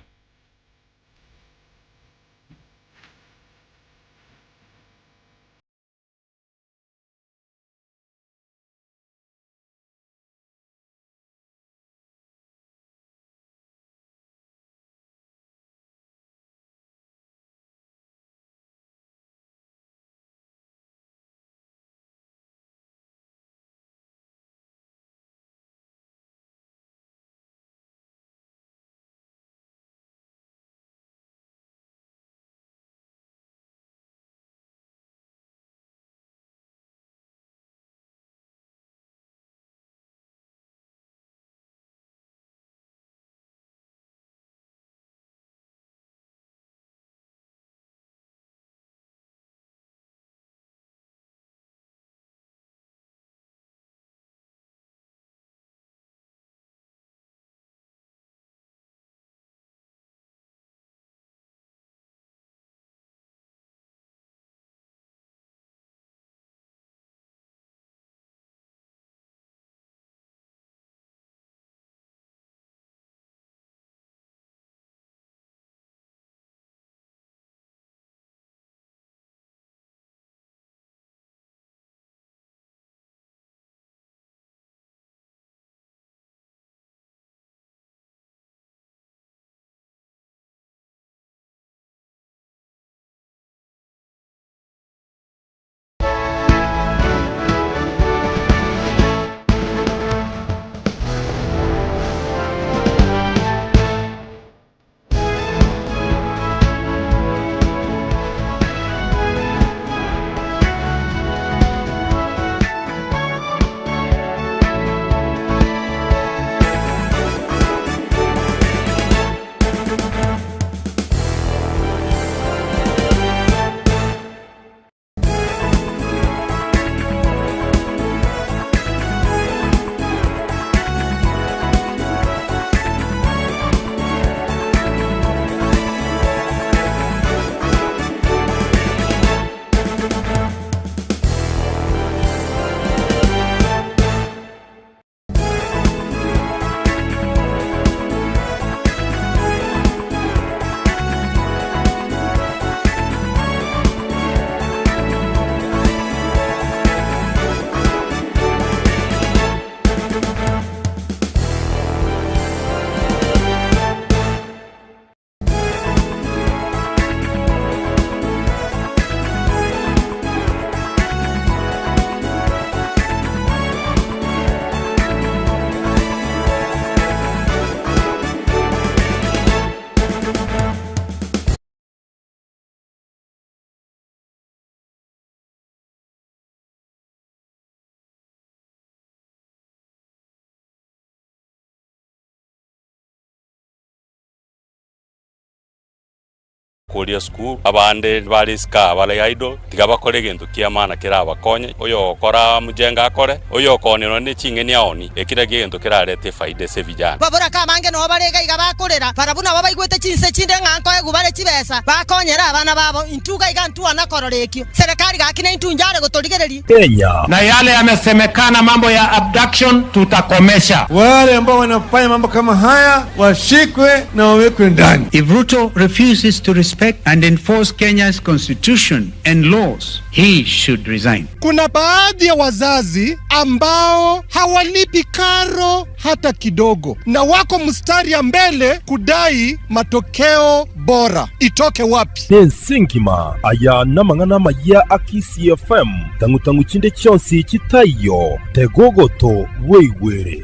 Koria esukuru, abande bare isiko aa bare idle, tiga bakore egento ki'amana kerabakonye, oyogokora mjengo akore, oyokoonia nonya ne ching'eni aoonie, eki nakio egento kerarete efaida ase vijana. Baboraka abange nao bare iga iga bakorera, barabwo nabo baigwete chinse chinde ng'a nkoegwa bare chibesa, bakonyere abana babo. Intwe iga iga ntwana korora ekio. Serekari gaki naintwe inche are gotorigereria. Kenya. Na yale yamesemekana mambo ya abduction tutakomesha. Wale ambao wanafanya mambo kama haya washikwe na wawekwe ndani. If Ruto refuses to respect and enforce Kenya's constitution and laws, he should resign. Kuna baadhi ya wazazi ambao hawalipi karo hata kidogo, na wako mstari ya mbele kudai matokeo bora. Itoke wapi? Nense engima, aya namang'ana amayia a Kisii FM, tang'u-tang'u chinde chionsi chitaiyo, tega ogoto bweigwere.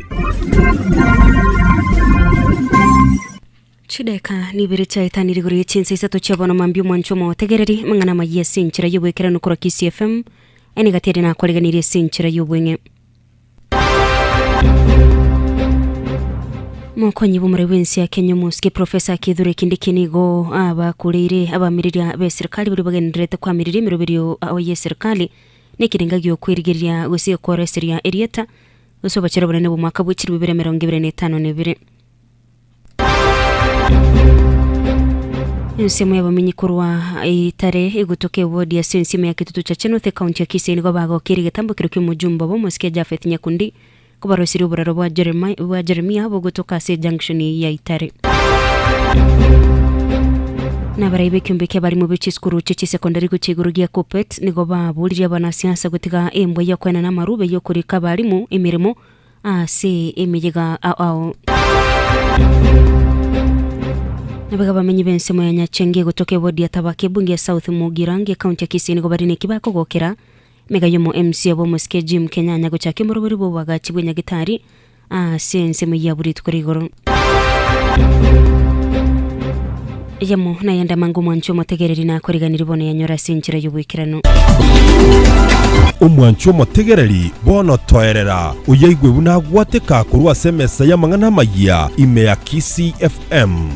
Chideka nibere chiaetanire igoro ye chinsa isato chia bono mambia omwancho omotegereri, amang'ana amayia ase enchera y'oboikeranu korwa Kisii FM, ene gati ere nakoreganirie ase enchera y'obweng'e. Mokonyi bw'omorei bw'ense ya Kenya omosike Professor Kithure Kindiki nigo abakureire abamireria b'eserikali baria bagendererete kwamireria emeroberio ao y'eserikali nekerenga gi'okwerigereria gose kworeseria erieta gose obochere obonene bw'omwaka bwe chilifu bibere emerongo ebere na etano na ebere. Ensemo y'abamenyi korwa Itare egotoka ewodi ase ensemo ya Kitutu Chache North ekaunti ya Kisii nigo bagokeire egetambokero ki'omojumbe obo omosike Japheth Nyakundi kobarosirie oboraro bwa Jeremiah bwa Jeremia bogotoka ase ejunction ya Itare. Nabarai b'ekiombe ki'abarimo be chisukuru chie chisekondari gochia igoro gia Kuppet nigo baboririe abanasiasa gotiga embwa y'okoenana amarube y'okorika abarimu emeremo ase emeyega ao ao. Nabaiga abamenyi b'ensemo ya Nyachenge gotoka ewodi ya Tabaka ebunge ya South Mugirango ekaunti ya Kisii nigo bare neki bakogokera mega y'omo MCA bw'omosike Jim Kenyanya gochakia omorobori bw'oboagachi bwe Nyagitari ase ensemo ya burituko rigoro. Eyemo nayende amange omwanchi omotegereri nakoriganirie bono yanyora ase enchera y'oboikeranu. Omwanchi omotegereri, bono toerera, oyaigwe buna agwateka korwa ase emesa y'amang'ana amayia ime ya Kisii FM.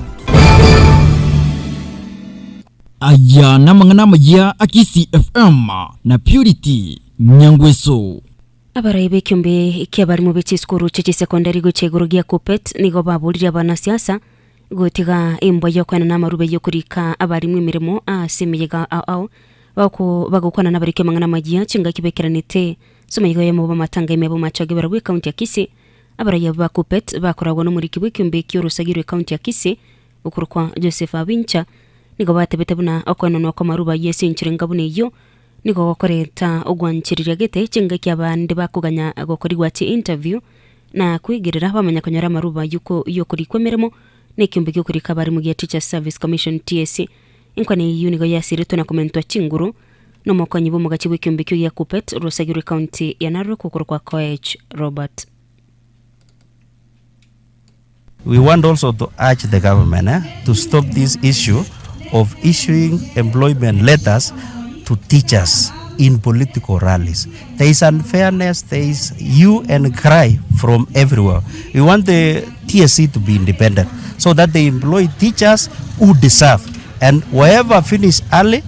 Aya namang'ana amayia a Kisii FM na Purity Nyangweso. Abarai b'ekiombe ki'abarimo be chisukuru chie chisekondari gochia igoro gia Kuppet nigo baboririe abanasiasa gotiga embwa y'okoenana amarube y'okorika abarimu emeremo ase emeyega ao ao bako bagokwana nabariki amang'ana amayia chingaki bekeranete ase omoyega oyomo bw'amatanga ime b'omachoge barabwo ekaunti ya Kisii. Abarai abwo ba Kuppet bakoragwa nomoriki bw'ekiombe ki'orosagi rw'ekaunti ya Kisii okorokwa Joseph Abincha nigo batebete buna okoenanwa kw'amaruba ayio ase enchera enga buna eyio Nigo gokoreta ogwanchereria gete chingaki abande bakoganya gokorigwa chi interview na kwegerera bamanya konyora amaruba yuko yokorikwa emeremo na ekiombe giokorika abarimu gia Teachers Service Commission TSC. Enkwana eyio nigo yasiretwe na komentwa chinguru nomokonyi bw'omogachi bw'ekiombe ekio gia Kuppet rosagirwe ekaunti ya Narok okorokwa Koech Robert. We want also to urge the government eh, to stop this issue of issuing employment letters to teachers in political rallies. There is unfairness, there is hue and cry from everywhere. We want the TSC to be independent so that they employ teachers who deserve and whoever finish early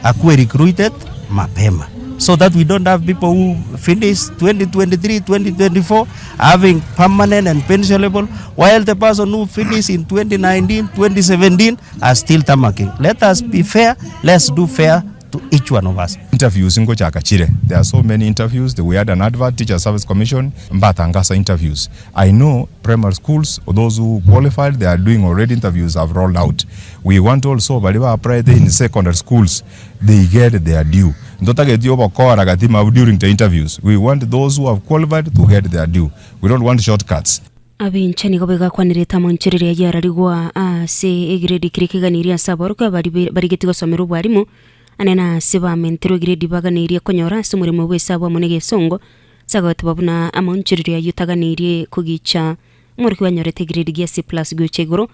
akuwe recruited mapema so that we don't have people who finish 2023 2024 having permanent and pensionable while the person who finished in 2019 2017 are still tamacking let us be fair let's do fair to each one of us Interviews ngochaka chire there are so many interviews we had an advert teacher service commission mbatangasa interviews I know primary schools those who qualified they are doing already interviews have rolled out we want also baria ba applied in secondary schools they get their due ntotageti obokora gati mabu during the interviews we want those who have qualified to get their due we don't want shortcuts. Ab'enche nigo begakwanerete amonchera eria yararigwa ase egiredi keria keganeirie ase aborokigwa baria barigetie gosomera obwarimu, ane na ase bamenterwe egiredi baganeirie konyora ase omoremo bw'esabu amo negesongo, ase agoteba buna amaonchorerio ayio taganeirie kogicha omworokigwa anyorete egiredi gia C plus gocha igoro,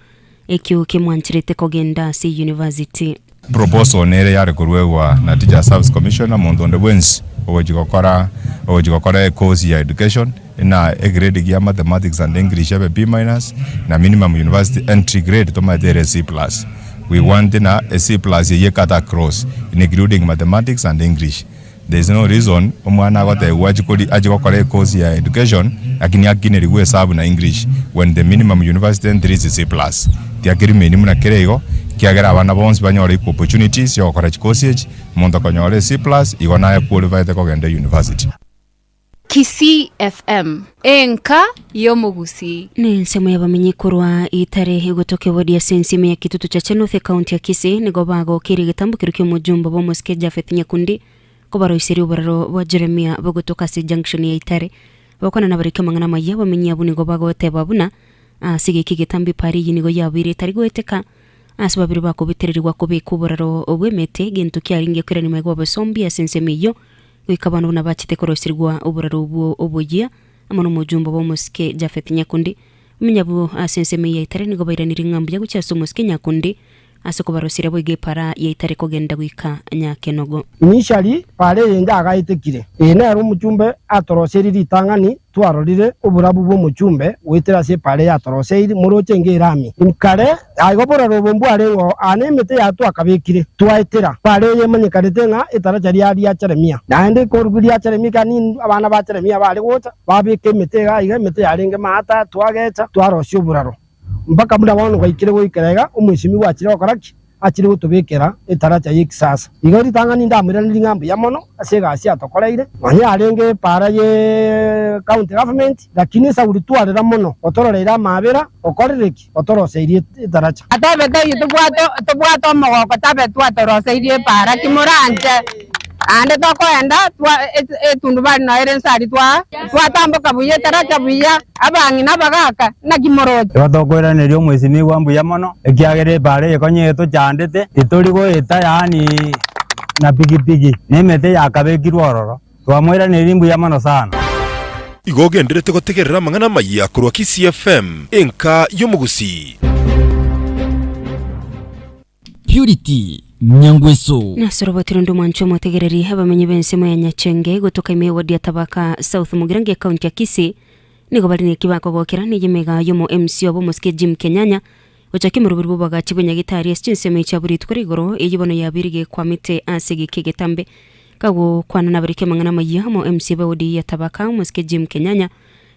ekio kemwancherete kogenda ase university. Proposal nere yare koruegwa na Teachers Service Commission na monto onde bwensi ogochia gokora ogochia gokora ecourse ya education na egrade gia mathematics and English ebe B minus na minimum university entry grade tomaete ere C plus. We want ng'a e C plus eyio e cut across including mathematics and English. There is no reason omwana agotebigwa achie kori achie gokora ecourse ya education lakini akinerigwe esabu na English when the minimum university entry is C plus. Tiakerimeni buna kere igo ekiagera abana bonsi banyore equal opportunities ya gokora chicourse echi, omonto okonyora e C plus igo naye qualified kogenda university. Kisii FM, enka y'omogusii. Nensemo y'abamenyi korwa Itare egotoka ewodi ase ensemo ya Kitutu Chache North ekaunti ya Kisii nigo bagokeire egetambokero ki'omojumbe bw'omosike Japheth Nyakundi kobaroiseria oboraro bwa Jeremia bogotoka ase junction ya Itare. Abakwana nabariki amang'ana amaya abamenyi abwo nigo bagoteba buna ase egeki egetambe epara eyio nigo yabeire etari goeteka ase babere bakobetererigwa kobeka oboraro bw'emete egento kiarenge koirania magega obosombi ase ensemo eyio Goika abana buna bachete koroserigwa oboraro obwo oboyia, amo nomojumbe bw'omosike Jafeth Nyakundi. Omenye abwo ase ensemo eye ya Itare nigo bairanirie ng'a mbuya gochia ase omosike Nyakundi ase okobaroseria boigo epara ya Itare kogenda goika Nyakenogo. Mishari para eyende agaetekire. Eye nero omochumbe atoroseirie ritang'ani twarorire oborabu bw'omochumbe goetera ase epara eye atoroseiri, moroche enga erami. Kare aigo bororo obo mbwarengeo aa nemete yaye twakabekire, twaetera. Epara eye emanyekanete ng'a etaracha ria ria Jeremia. Naende ikorokwa ria Jeremia ekiagera nintwe abana ba Jeremia bare gocha, babeka emete iga iga, emete yarenge maata, twagecha, twarosia oboraro. Mpaka buna bono gwaikire goikera iga, omwesimigwa achire gokora ki? Achire gotobekera etaracha y'ekisasa. Igo ritang'ani ndamoiranerie ng'a mbuya mono ase egasi atokoreire, nonya yarenge epaara ye county government, lakini esauri twarera mono, otororeire amaabera, okorire ki? Otoroseirie etaracha. Atebete oyio tobwate tobwate omogoko tabe twatoroseirie epaara ki moranche. Naende tokoenda twa etundubari noyo ere inse aria twa twatamboka buya etaracha buya, abang'ina abagaka, naki moroche? Igo tokoiraneria omwesimigwa mbuya mono, ekiagera epaara eye konya etochandete, titori goeta yaani na pikipiki, na emete yakabekirwe ororo. Twamoiraneiri mbuya mono sana. Igo ogenderete gotegerera amang'ana amayia korwa Kisii FM, enka y'omogusii. Purity Nyangweso. Nasorobotire onde omwancho omotegereri abamenyi b'ensemo ya Nyachenge gotoka ime ewodi ya Tabaka South Mugirango ekaunti ya Kisii nigo bare neki bakogokera nigo emega y'omo MC obo omosike Jim Kenyanya gochaka emoroberi bw'obwagachi bwa Nyagitari ase chinsemo echi abwo rituko rigoro eyio bono yabeire gekwamete ase egeka egetambe kagokwana nabariki amang'ana amayia omo MC b'ewodi ya Tabaka omosike Jim Kenyanya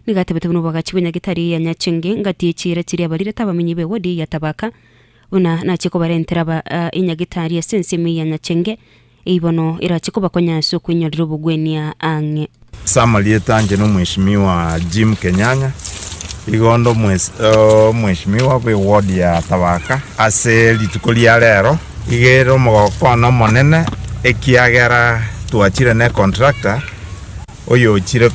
nigo atebete buna obwagachi bwa Nyagitari ya Nyachenge ngati echiira chiria abarirete abamenyi b'ewodi ya Tabaka Buna nachie kobarentera aba enyagitari ase ensemo ya nyachenge, eyio bono erache kobakonya ase okoinyorera obogwenia ang'e. Ase amarieta anche nomweshimiwa Jim Kenyanya, igo onde omweshimiwa bwe ward ya Tabaka ase rituko ria rero, iga ere omogoko one omonene ekiagera twachire ne contractor oyochire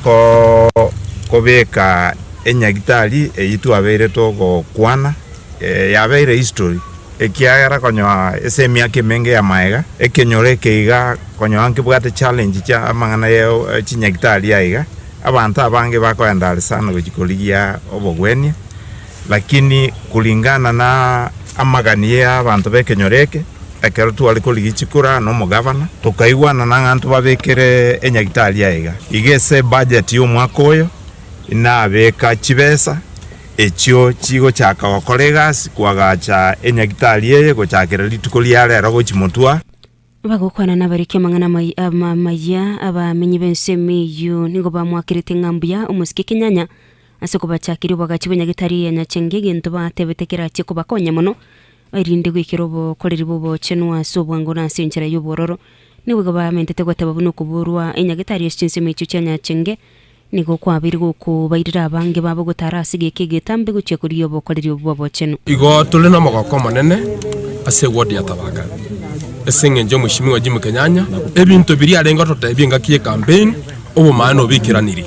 kobeka enyagitari eyio twabeire togokwana. Yabeire history, ekiagera konyoa ase emiaka emenge ya magega, ekenyoro eke iga konyoa nkebwate challenge chia amang'ana ya chinyagitari aiga, abanto abange bakoenda are sana gochia korigia obogwenia, lakini kulingana na amagani ya abanto ba ekenyoro eke, ekero tware korigia chikura na omogavana, tokaigwanana ng'a ntobabekere enyagitari aiga. Iga ase ebudget ya omwaka oyo, inabeka chibesa. Echio chigochaka gokora egasi koagacha enyagitari eye gochakera rituko ria rero gochia motwa. Bagokwana nabariki amang'ana amaya, abamenyi b'ensemo eyio nigo bamwakerete ng'a mbuya omosike Kenyanya ase kobachakeria oboagachi bw'enyagitari ya Nyachenge egento batebete kerachie kobakonya mono erinde goikera obokoreri bw'obochenu ase obwango na ase enchera y'obwororo. Nigo igo bamentete goteba buna okoborwa enyagitari ase chinsemo echio chia Nyachenge Nigo kwabeire gokobairera abange babo gotara ase egeka egetambe gochia korigia obokoreri obwo bw'obochenu. Igo tore nomogoko omonene ase eward ya Tabaka ase eng'encho y'Omweshimiwa Jimmy Kenyanya, ebinto biria arenge gototebia engaki y'ecampaign, obomaene obikeraniri.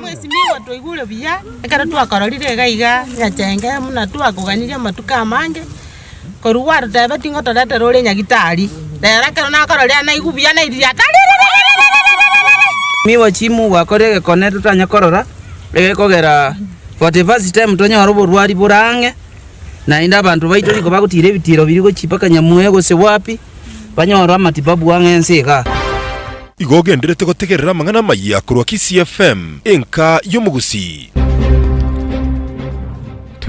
Mweshimiwa twaigure buya ekero twakororire iga iga Nyachenge buna twakoganirie amatuko amange. Korwa gwarotebeti ng'a otoretere ore nyagitari, rero ekero nakororire naigwa buya nairirie ata ririririririririri. Miwa chimu gwakora egekone totanya korora, egekogera for the first time tonyore oborwari bore ang'e, naende abanto baito nigo bagotira ebitiro biria gochia mpaka Nyamuya gose wapi, banyore amatibabu ang'e ense igaa. Igo ogenderete gotegerera amang'ana amaya korwa Kisii FM, enka y'omogusii.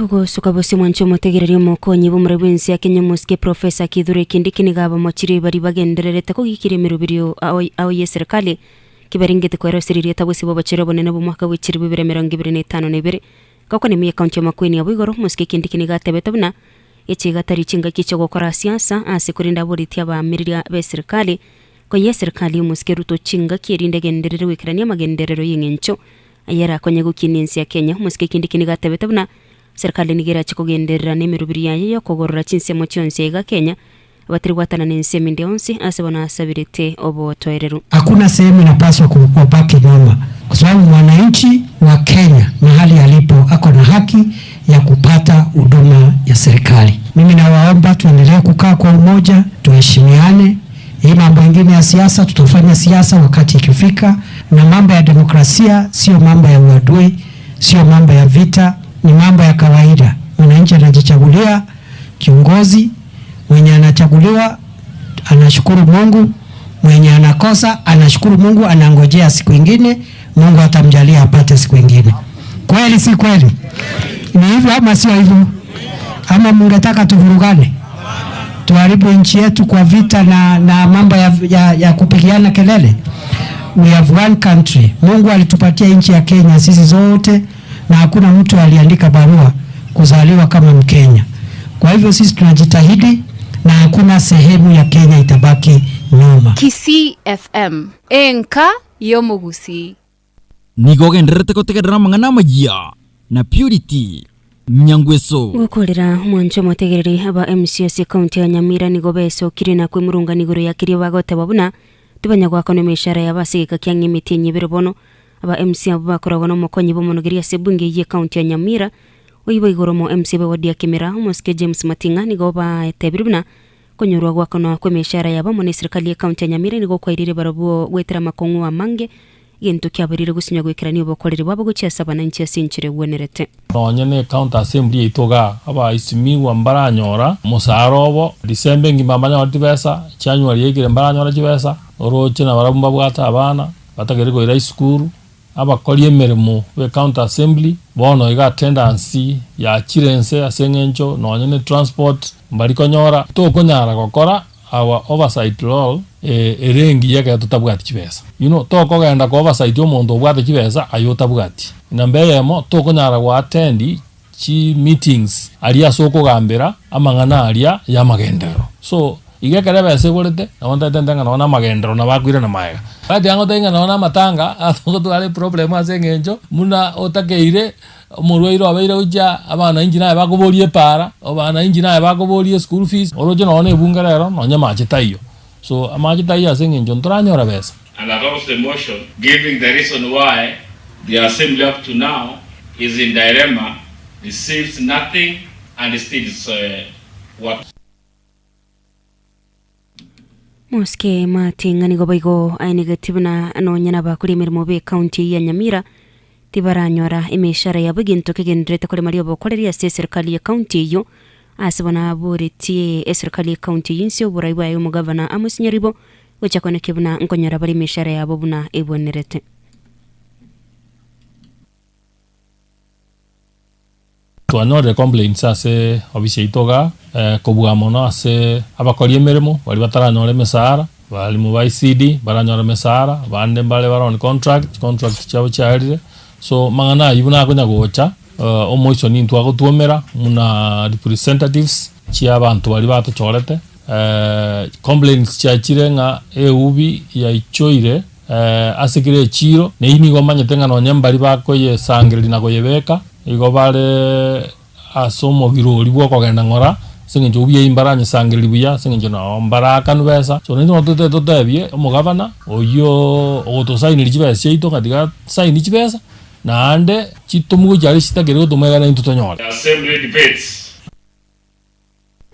Togosuka bosio mwanche omotegereri omokonyi bw'omorwai bw'ense ya Kenya omosike Professor Kithure Kindiki nigo abamochirie baria bagendererete kogikiria emeroberio ao ao y'eserikali kibarengete koeroseria erieta bosio bw'obochore obonene bw'omwaka bwe chilifu ibere emerongo ebere na etano na ibere. Gokwana ime y'ekaunti ya Makueni abwo igoro, omosike Kindiki nigo atebete buna echi gatari chingaki chi'ogokora siasa ase korende aboretie abaamereria b'eserikali koyia eserikali y'omosike Ruto chingaki erinde egenderere goikerania amagenderero y'eng'encho Ayerakonye gokinia ense ya Kenya, omosike Kindiki nigo atebete buna serikali nigo erache kogenderera nemerobiri yaye yokogorora chinsemo chionsi aiga Kenya, abatari gwatanana ensemo ende yonsi ase bono asabirete obotoereru. Hakuna sehemu inapaswa kubaki nyuma kwa sababu mwananchi wa Kenya mahali alipo ako na haki ya kupata huduma ya serikali. Mimi nawaomba tuendelee kukaa kwa umoja, tuheshimiane. Hii mambo ingine ya siasa tutafanya siasa wakati ikifika, na mambo ya demokrasia sio mambo ya uadui, sio mambo ya vita, ni mambo ya kawaida. Mwananchi anajichagulia kiongozi, mwenye anachaguliwa anashukuru Mungu, mwenye anakosa anashukuru Mungu, anangojea siku ingine, Mungu atamjalia apate siku ingine. Kweli si kweli? Ni hivyo ama sio hivyo? Ama mungetaka tuvurugane, tuharibu nchi yetu kwa vita na, na mambo ya, ya, ya kupigiana kelele? We have one country. Mungu alitupatia nchi ya Kenya sisi zote, na hakuna mtu aliandika barua kuzaliwa kama Mkenya. Kwa hivyo sisi tunajitahidi na hakuna sehemu ya Kenya itabaki nyuma. Kisii FM, enka y'omogusii. Nigo ogendererete gotegerera amang'ana amayia na Purity Nyangweso. Gokorera omwancho omotegereri aba MCAs ekaunti ya Nyamira nigo besokirie na kwemurungana igoro ya keria bagoteba buna tibanya goakanwa emeshara yabo ase egeka kia ng'a emetienyi ebere bono. Aba MCA abwo bakoragwa na omokonyi bw'omonogeri ase ebunge eyio ekaunti ya Nyamira oyio boigo omo MCA b'ewodi ya Kimera omosike James Mating'a nigo batebirie buna konyorwa goakanwa kw'emeshara yabo amo na eserikali y'ekaunti ya Nyamira nigo kwairire barabwo goetera amakong'u amange Egento kiaboirire gosinywa goikerania obokoreri bwabo gochia ase abananchi ase enchera egwenerete. Nonye ne county assembly yaito igaa, abaisimiwa mbaranyora omosaara obo, December engima mbanyore chibesa, January yaikire mbaranyora chibesa, oroche nabarabwo mbabwate abana, batagere koira esukuru, abakori emeremo be county assembly, bono iga attendance yachire inse ase eng'encho nonye ne transport mbari konyora, tokonyara gokora Our oversight role ere engiya ekero totabwati chibesa. You know, tokogenda ko oversight omonto obwate chibesa aye otabwati. Namba eyemo, tokonyara go attend chi meetings aria ase okogambera amang'ana aria ya amagenderero. So, iga ekero ebesa eborete, nabo ntaete nte ng'a nonye na amagenderero nabo akoirana maega. Gati angotebi ng'a nonye na amatanga, togotwara eproblem ase eng'encho buna otakeire Omorwaire obeire gochia abanainchi naye bakoboria epaara, abanainchi naye bakoboria eschool fees, oroche nonya na ebunge rero nonya amache taiyo. So amache taiyo ase eng'encho ntoranyora besa. And adopts the motion giving the reason why the assembly up to now is in dilemma, receives nothing and still is working. Mosike Mating'a nigo boigo aenegetie buna nonya nabakori emeremo b'ecounty eyio ya Nyamira tibaranyora emeshara yabo egento kegendererete korema riobokoreri ase eserikali ye county eyio ase bono aboretie eserikali ye county eyio inse oborai bwaye omogavana Amos Nyaribo gocha koenekia buna nkonyora bare emeshara yabo buna ebwenerete. Twanyorire complaints ase ofisi yaito igaa, kobua mono ase abakori emeremo baria bataranyora emesara, barimu ba ECD baranyora emesara, abande mbare bare on contract, chicontract chiabo chiarire, so amang'ana aywo buna akonya gocha, omoiso nintwe agotwomera buna representatives chia abanto baria batochorete, complaints chiachire ng'a eubi yaichoire. Ase kera echiiro, na eyio nigo omanyete ng'a nonya mbaria bakoyesangereria na koyebeka, igo bare ase omogiro oria bw'okogenda ng'ora, ase eng'encho obuya eyio mbaranyesangererie buya, ase eng'encho nao mbaraakanwe besa. So naintwe nabo tote totebie omogavana oyio ogotosainiria chibesa chiaito ng'a tiga asaini chibesa, naende chitomwa gochia aria chitakeri gotomwa egere naintwe tonyore. Assembly debates.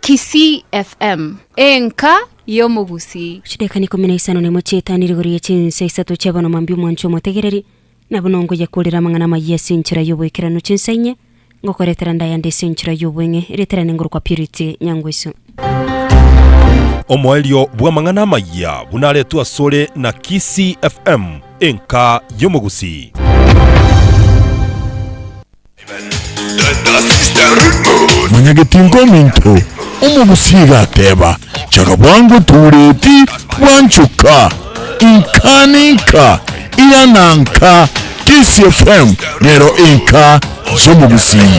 Kisii FM, enka y'omogusii. Chidakika ikomi na isano nemo chiaetanire igoro ye chinsa isato chia bono mambia omwancho omotegereri, na bono ngoyakorera amang'ana amayia ase enchera y'oboikeranu chinsa inye, ngokoretera ndayande ase enchera y'obweng'e, rietera nengoro kwa Purity Nyangweso. Omoerio bw'amang'ana amayia buna aretwe asore na Kisii FM, enka y'omogusii. Mwanyagetinga ominto, omogusii iga ateba, Chaga bwango tureti bwanchoka, inka ninka, irana nka, Kisii FM nero enka y'omogusii.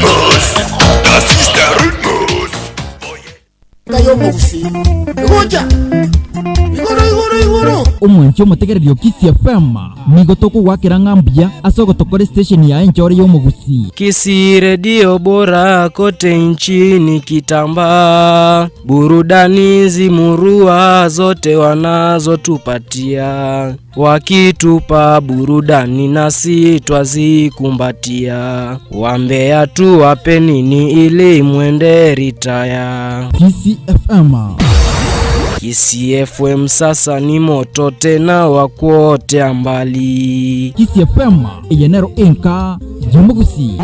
Omwanchi omotegereri o Kisii FM, nigo tokogwakera ng'a mbuya ase ogotokora estation yaye enchore y'omogusii. Kisii redio bora kote nchini kitambaa, burudani zimurua zote wanazotupatia, wakitupa burudani nasi twazikumbatia, wambea tuwape nini ili mwende ritaya. Kisii FM. Kisii FM sasa ni moto tena wa kuotea mbali. Kisii FM eye nero enka y'omogusii.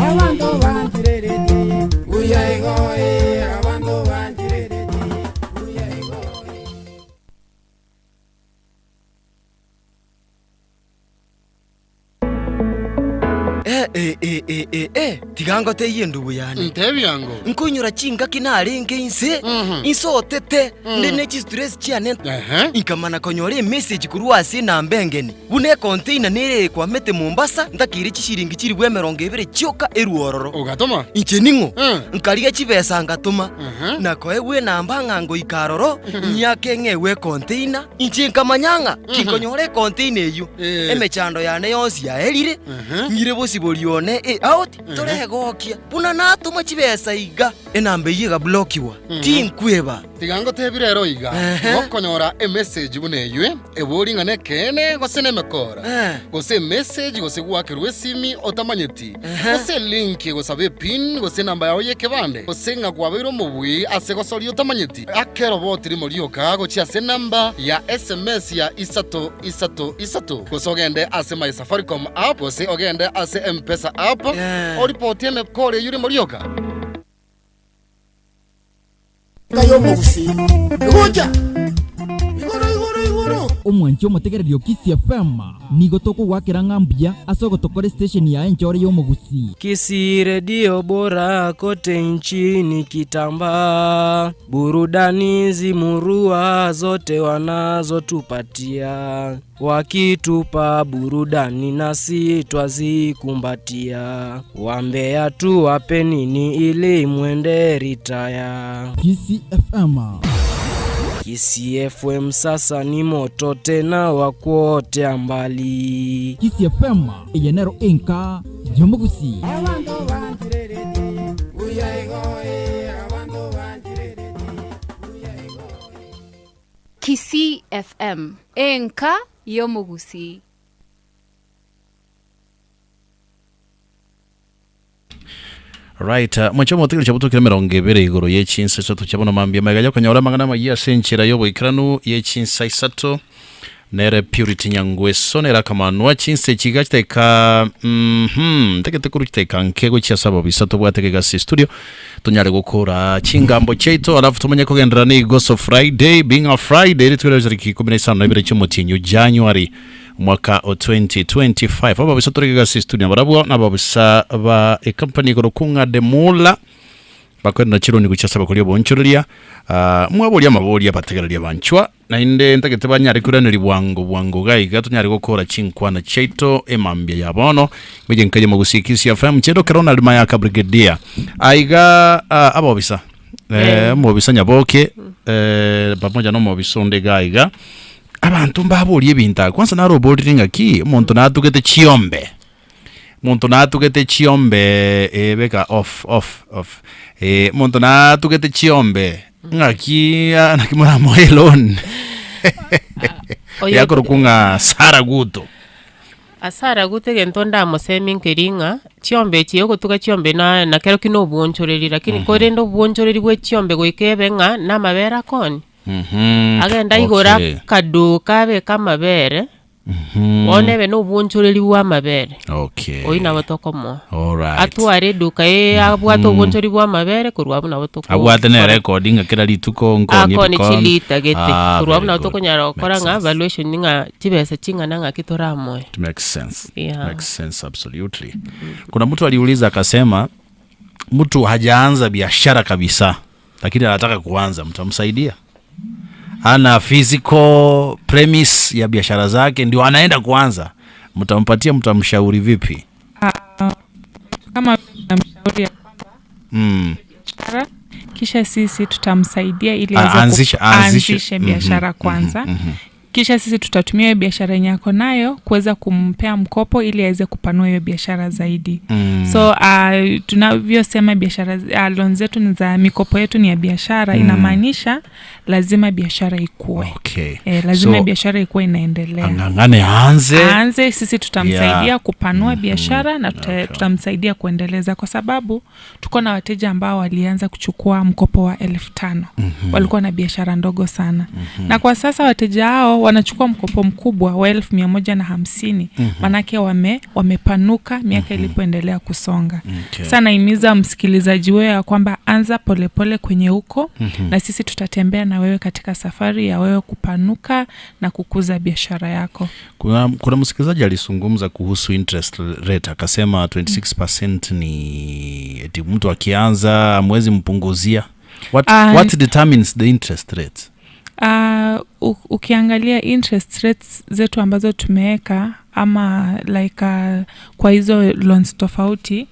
Eh, eh, eh, eh, eh, eh, tiga ngoteiye endugu yane. Ntebia ango. Nkoinyora chingaki narenge inse, insotete, nde ne chistress chiane, nkamana konyora emessage korwa ase enamba engeni, buna econtainer nere ekwamete Mombasa, ntakeire chishiringi chilifu emerongo ebere chioka erwe ororo. Ogatoma? Inche ning'o? Nkarigia chibesa ngatoma, na koegwa enamba ng'a ngoika aroro, nyiake ng'egwe econtainer, Inche nkamanya ng'a tinkonyora econtainer eyio, emechando yane yonsi yaerire, ng'ire bosibori one e out, toregokia buna natoma chibesa iga, enamba eyio egablockiwa, tinkweba. Tiga ngotebie rero iga, gokonyora emessage buna eyio, ebori ng'a nekeene gose nemekora, gose emessage gose gwakerwa esimi otamanyeti, gose elink egosaba epin gose enamba yao y'ekebande, gose ng'a kwabeire omobui ase gosoria otamanyeti, aka eroboti rimo rioka gochia ase enamba ya sms ya isato isato isato, gose ogende ase My Safaricom app gose ogende ase M-Pesa app, oripotie emekora eyio rimo rioka. Omwanchi omotegereri o Kisii FM, nigo tokogwakera ng'a mbuya ase ogotokora estation yaye enchore y'omogusii. Kisii redio bora kote nchini kitambaa, burudani zimurua zote wanazotupatia, wakitupa burudani nasi twazikumbatia, wambea tuwape nini ili mwende ritaya. Kisii FM. Kisii FM sasa ni moto tena wa kuotea mbali. Kisii FM eye nero enka y'omogusii. Kisii FM, enka y'omogusii. Right, uh, mwancho motigere chabutokire emerongo ebere igoro ye chinsa isato chia bono mambia magega yokonyora amang'ana amayia ase enchera y'oboikeranu ye chinsa isato nere Purity Nyangweso nere akamanwa chinsa echi iga chiteka mhm ntagete korwa chiteka nke gochia ase ababisa tobwate iga ase studio tonyare gokora chingambo chiaito alafu tomanye kogenderera na igoso Friday being a Friday rituko ria tariki ikomi na isano na ibere chi'omotienyi o January Omwaka o 2025 ababisa tore gasi studio barabwo nababisa ba ecompany igoro kung'a Demula bakorera chironi gochia ase abakori obonchoreria ah, mwaboria amaboria abategereria banchwa naende ntagete banyare koiraneria bwango bwango iga iga tonyare gokora chinkwana chiaito emambia ya bono meje nkaye mogusie Kisii FM chendo Ronald Mayaka Brigadier aiga ah, abobisa eh, omobisa Nyaboke eh, pamoja na omobisa onde iga iga Abanto mbaborie ebinto aa, kwanza naroborire ng'aki omonto natugete chiombe, omonto natugete chiombe eh beka off off off eh, omonto natugete chiombe ng'aki ah naki moramoe eloan Oyo- yakorokwa ng'a Sarah Guto. Asara gute egento ndamosemie nkeri ng'a chiombe echi ogotuga chiombe na nakerokio na obwonchoreri lakini korende obwonchoreri bwe chiombe goika ebe ng'a namabere akoni. Agende aigore Okay. akaduka abeke amabere, bono ebe na obwonchoreri bwa amabere. Okay. Oyio nabo tokomoa. Alright. Atware eduka eye abwate obwonchori bwa amabere korwa abwo nabo toko Abwate ne record ng'a kera rituko nkonie akoni ebikoni. chilita gete. Ah, Korwa abwo very nabo good. tokonyara gokora Makes ng'a sense. evaluation ng'a chibesa ching'ana ng'aki toramoe. It makes sense. Yeah. Makes sense absolutely. Kuna mtu aliuliza akasema. Mtu hajaanza biashara kabisa lakini anataka kuanza, mtamsaidia? Ana physical premise ya biashara zake, ndio anaenda kuanza, mtampatia, mtamshauri vipi? Ah, kama tunamshauri ya kwamba biashara kisha sisi tutamsaidia ili Ah, aweze ku- aanzishe. aanzishe biashara kwanza kisha sisi tutatumia hiyo biashara yenye ako nayo kuweza kumpea mkopo ili aweze kupanua hiyo biashara zaidi. So tunavyosema biashara loan zetu ni za mikopo yetu ni ya biashara, inamaanisha lazima biashara ikue. Lazima So, biashara ikuwe inaendelea. Ang'ang'ane aanze. Aanze, sisi tutamsaidia kupanua biashara na tutamsaidia kuendeleza, kwa sababu tuko na wateja ambao walianza kuchukua mkopo wa 5,000. Walikuwa na biashara ndogo sana. Na kwa sasa wateja hao wanachukua mkopo mkubwa wa 150,000. Manake wamepanuka miaka ilipoendelea kusonga. Sasa nahimiza msikilizaji wewe ya kwamba anza polepole kwenye huko, na sisi tutatembea na wewe katika safari ya wewe kupanuka na kukuza biashara yako. Kuna msikilizaji alizungumza kuhusu interest rate akasema 26% ni eti mtu akianza mwezi mpunguzia. What determines the interest rate? Ukiangalia interest rates zetu ambazo tumeweka ama kwa hizo loans tofauti,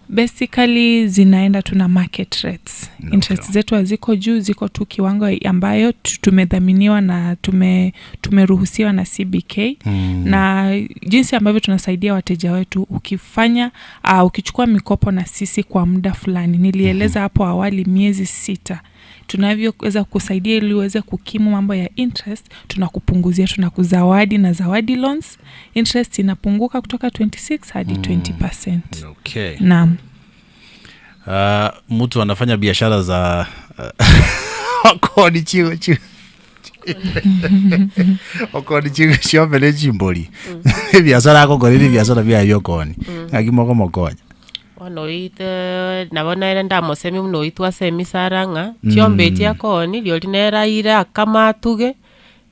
basically zinaenda tu na market rates. Interest zetu haziko juu, ziko tu kiwango ambayo tumedhaminiwa na tumeruhusiwa na CBK. Na jinsi ambavyo tunasaidia wateja wetu, ukichukua mikopo na sisi kwa muda fulani, nilieleza hapo awali miezi 6, tunavyoweza kusaidia ili uweze kukimu mambo ya interest, tunakupunguzia, tunakuzawadi na zawadi loans, interest inapunguka kutoka 26 hadi 20%. Naam. Mtu anafanya biashara za okoni chigo chigo. Okoni chigo chiombe chimbori. Biashara yako koni ni biashara bia yokoni. Ngaki moko mokonya. Bono oite nabo nere ndamosemi buna oitwe ase emisara ng'a, chiombe echi akoni, riori nere aire akama atuge,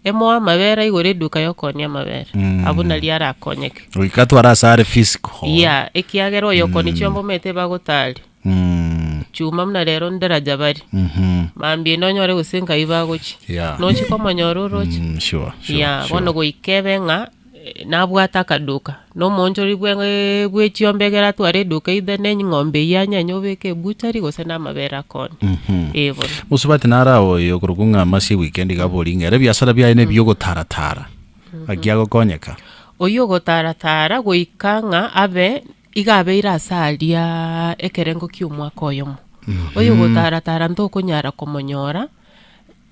emoe amabere aigore eduka ya okonia amabere. Abwo nari arakonyeke. Goika twara ase are physical. Yeah, ekiagera oyo okoni chiombe omanyete bagotari. Chuma buna rero ndaraja bari. Mambia ende onyore gose nkai bagochi. Nochi komonyora oroche. Sure, sure, Yeah, sure. bono goika ebe ng'a, nabwate akaduka. Na omoonchori bwe chiombe ekero atware eduka either na eng'ombe eywo anyenye obeke ebuchari gose na amabere akone. Eh bono. Mosubati nara oyo korokwa ng'a masi weekend iga abori ng'a ere ebiasara biaye na ebiogotara-tara. Naki agokonyeka. Oywo ogotaratara goika ng'a abe iga abeire ase aria ekerengo kia omwaka oyomo. Oyo ogotaratara ntokonyara komonyora,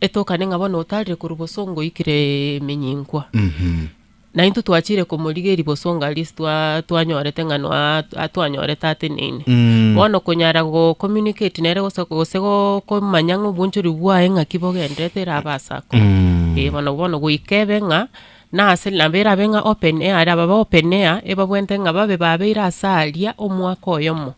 etokane ng'a bono otarire korwa bosongo oikire emenyinkwa. Na intwe twachire komorigeria bosongo aria ase twanyorete ng'a noa atwanyorete ateneine. Bono konyara go communicate nere gose gose komanya ng'a obonchori bwaye ng'aki bogenderete erabe ase akwo. Eh bono bono goika ebe ng'a, nase nabo erabe ng'a open air aba ba open air, ebabwenerete ng'a babe babeire ase aria omwaka oyomo.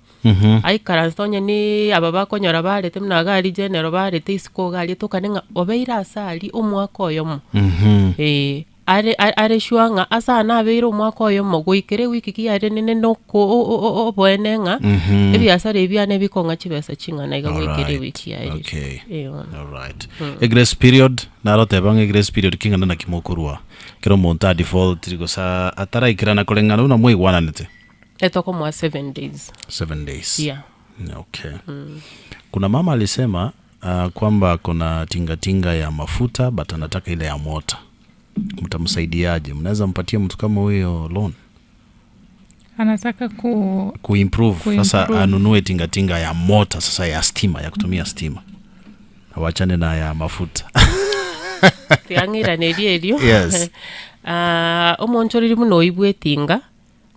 Aikaranse onye niii aba bakonyora barete buna iga aria general barete isiko iga aria tokane ng'a obeire ase aria omwaka oyomo. Eh, are are sure ng'a ase aya nabeire omwaka oyomo goikera ewiki ki yaerire ninde noko oboene ng'a, ebiasara ebi biane bikong'a chibesa ching'ana iga goikera ewiki yaerire. Eh bono. Alright. Egrace period, naroteba ng'a egrace period king'ana naki mokorwa ekero omonto a default gose ataraikerana koreng'ana buna mwaigwananete. Etokomoa 7 days. 7 days. Yeah. Okay. Kuna mama alisema kwamba kuna tingatinga ya mafuta but anataka ile ya mota. Mtamsaidiaje? Mnaweza mpatia mtu kama huyo loan? Anataka ku Kuimprove sasa kuimprove. anunue tingatinga ya mota sasa ya stima ya kutumia stima. Awachane na ya mafuta. Tiang'iraneria erio. Yes. Ah, omonchoreri buna oibwe etinga,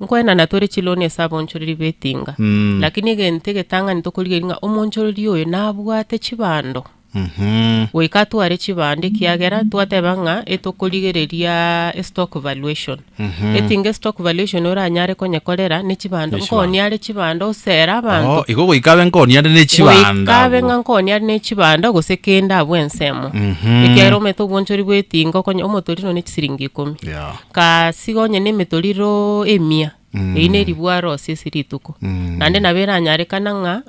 nkoenana tore chiloni ase abonchoreri ba etinga. Lakini egento egetang'ani tokorigereria ng'a omonchoreri oyo nabwate chibando. Goika atware chibando ekiagera twateba ng'a etokorigereria estock valuation. Etinga estock valuation oranyare konyekorera ne chibando, Ne chibando. nkooni are chibando osere abanto. Oh, igo goika abe nkooni ande ne chibando. Goika abe ng'a nkooni are ne chibando gose kende abwo ensemo. Ekiagera omanyete obwanchori bwa etinga okonya omotoriro ne chisiringi ikomi. Kasi onye na emetoriro emia. Eyio na eribu arosie ase rituko. Naende nabo eranyarekana ng'a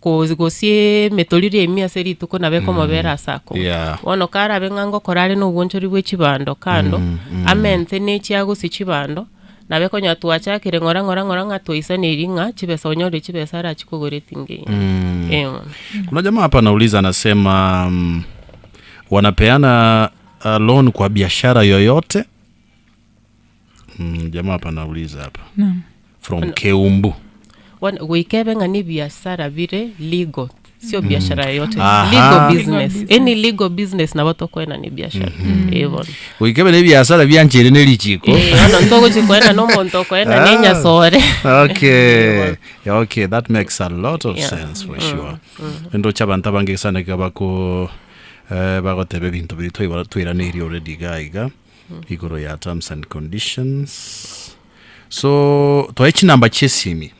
kosi gosie emetoriro emiya ase rituko nabo ekomobera ase akong'u. Yeah. Bono karabe ng'a ngokora are na obwanchori bwe chibando kando, amente na echi agosia chibando, nabo ekonyora twachakire ng'ora ng'ora ng'ora ng'a twaisaneiri ng'a chibesa onyorire chibesa arachi kogora etinga eyio. Eh bono. Kuna jamaa hapa anauliza anasema wanapeana loan kwa biashara yoyote? Jamaa hapa anauliza hapa. Naam. From Bono- Keumbu. Bono goika ebe ng'a na ebiasara bire legal, sio biashara yoyote, Aha. legal business, any legal business nabo tokoenana ebiashara, eh bono. Goika ebe na ebiasara biancheire ne richiko. Eh, bono ntogochi koenana omonto okoenana Ah. enyasore. Okay. Okay, that makes a lot of sense for sure. Ndoche abanto abange sana iga bako eh, bagoteba ebinto biria twaibora twairaneirie already iga iga igoro ya terms and conditions. So toe chinamba chiesimi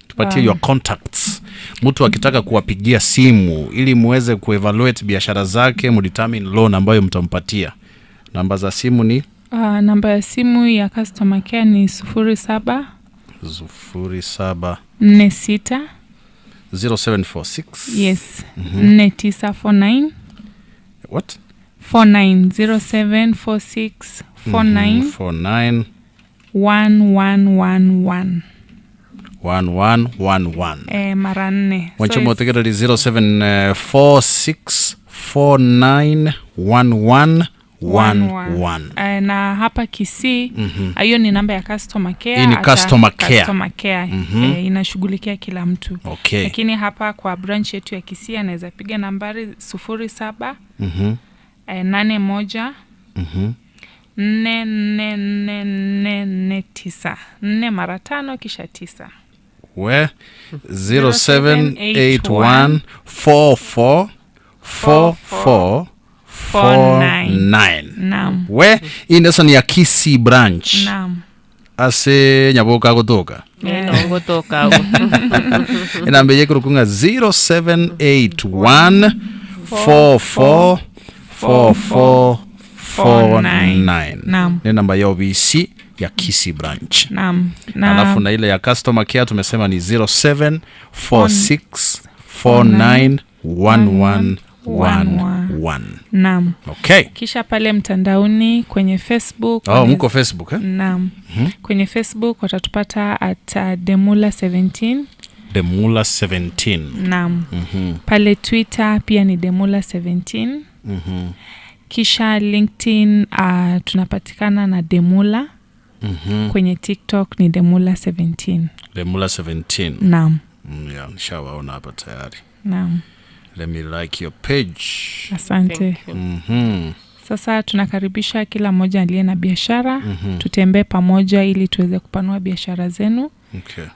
tupatie your contacts mtu akitaka kuwapigia simu ili muweze kuevaluate biashara zake mdetermine loan ambayo mtampatia namba za simu ni Namba ya simu ya customer care ni 07 07 46 0746 yes 4949 What? 49 0746 49 49 1111 1111 mara nne. So Mwancho it's- motegereri 0746 49 1111. Na hapa Kisii hiyo ni namba ya customer care. Hii ni customer care. Customer care. Inashughulikia kila mtu. Lakini hapa kwa branch yetu ya Kisii anaweza piga nambari 07 81 4 4 4 4 4 9 4 mara 5 kisha 9. We 0781 44 44 49. Naam. We hii ndeso ni ya Kisii branch. Naam. Ase nyaboka agotoka. Eh, no ngotoka agwo. Enamba eye ekorokwa ng'a 0781 44 44 49. Naam. Ni namba ya OBC ya Kisii branch. Naam. Na Alafu na ile ya customer care tumesema ni 0746 49 1111. Naam. Okay. Kisha pale mtandaoni kwenye Facebook. Oh, mko Facebook eh? Naam. Kwenye Facebook watatupata at Demula 17. Demula 17. Naam. Pale Twitter pia ni Demula 17. Kisha LinkedIn tunapatikana na Demula. Kwenye TikTok ni Demula 17. Demula 17. Naam. Yeah, nishawaona hapa tayari. Naam. Let me like your page. Asante. Sasa tunakaribisha kila mmoja aliye na biashara. Tutembee pamoja ili tuweze kupanua biashara zenu.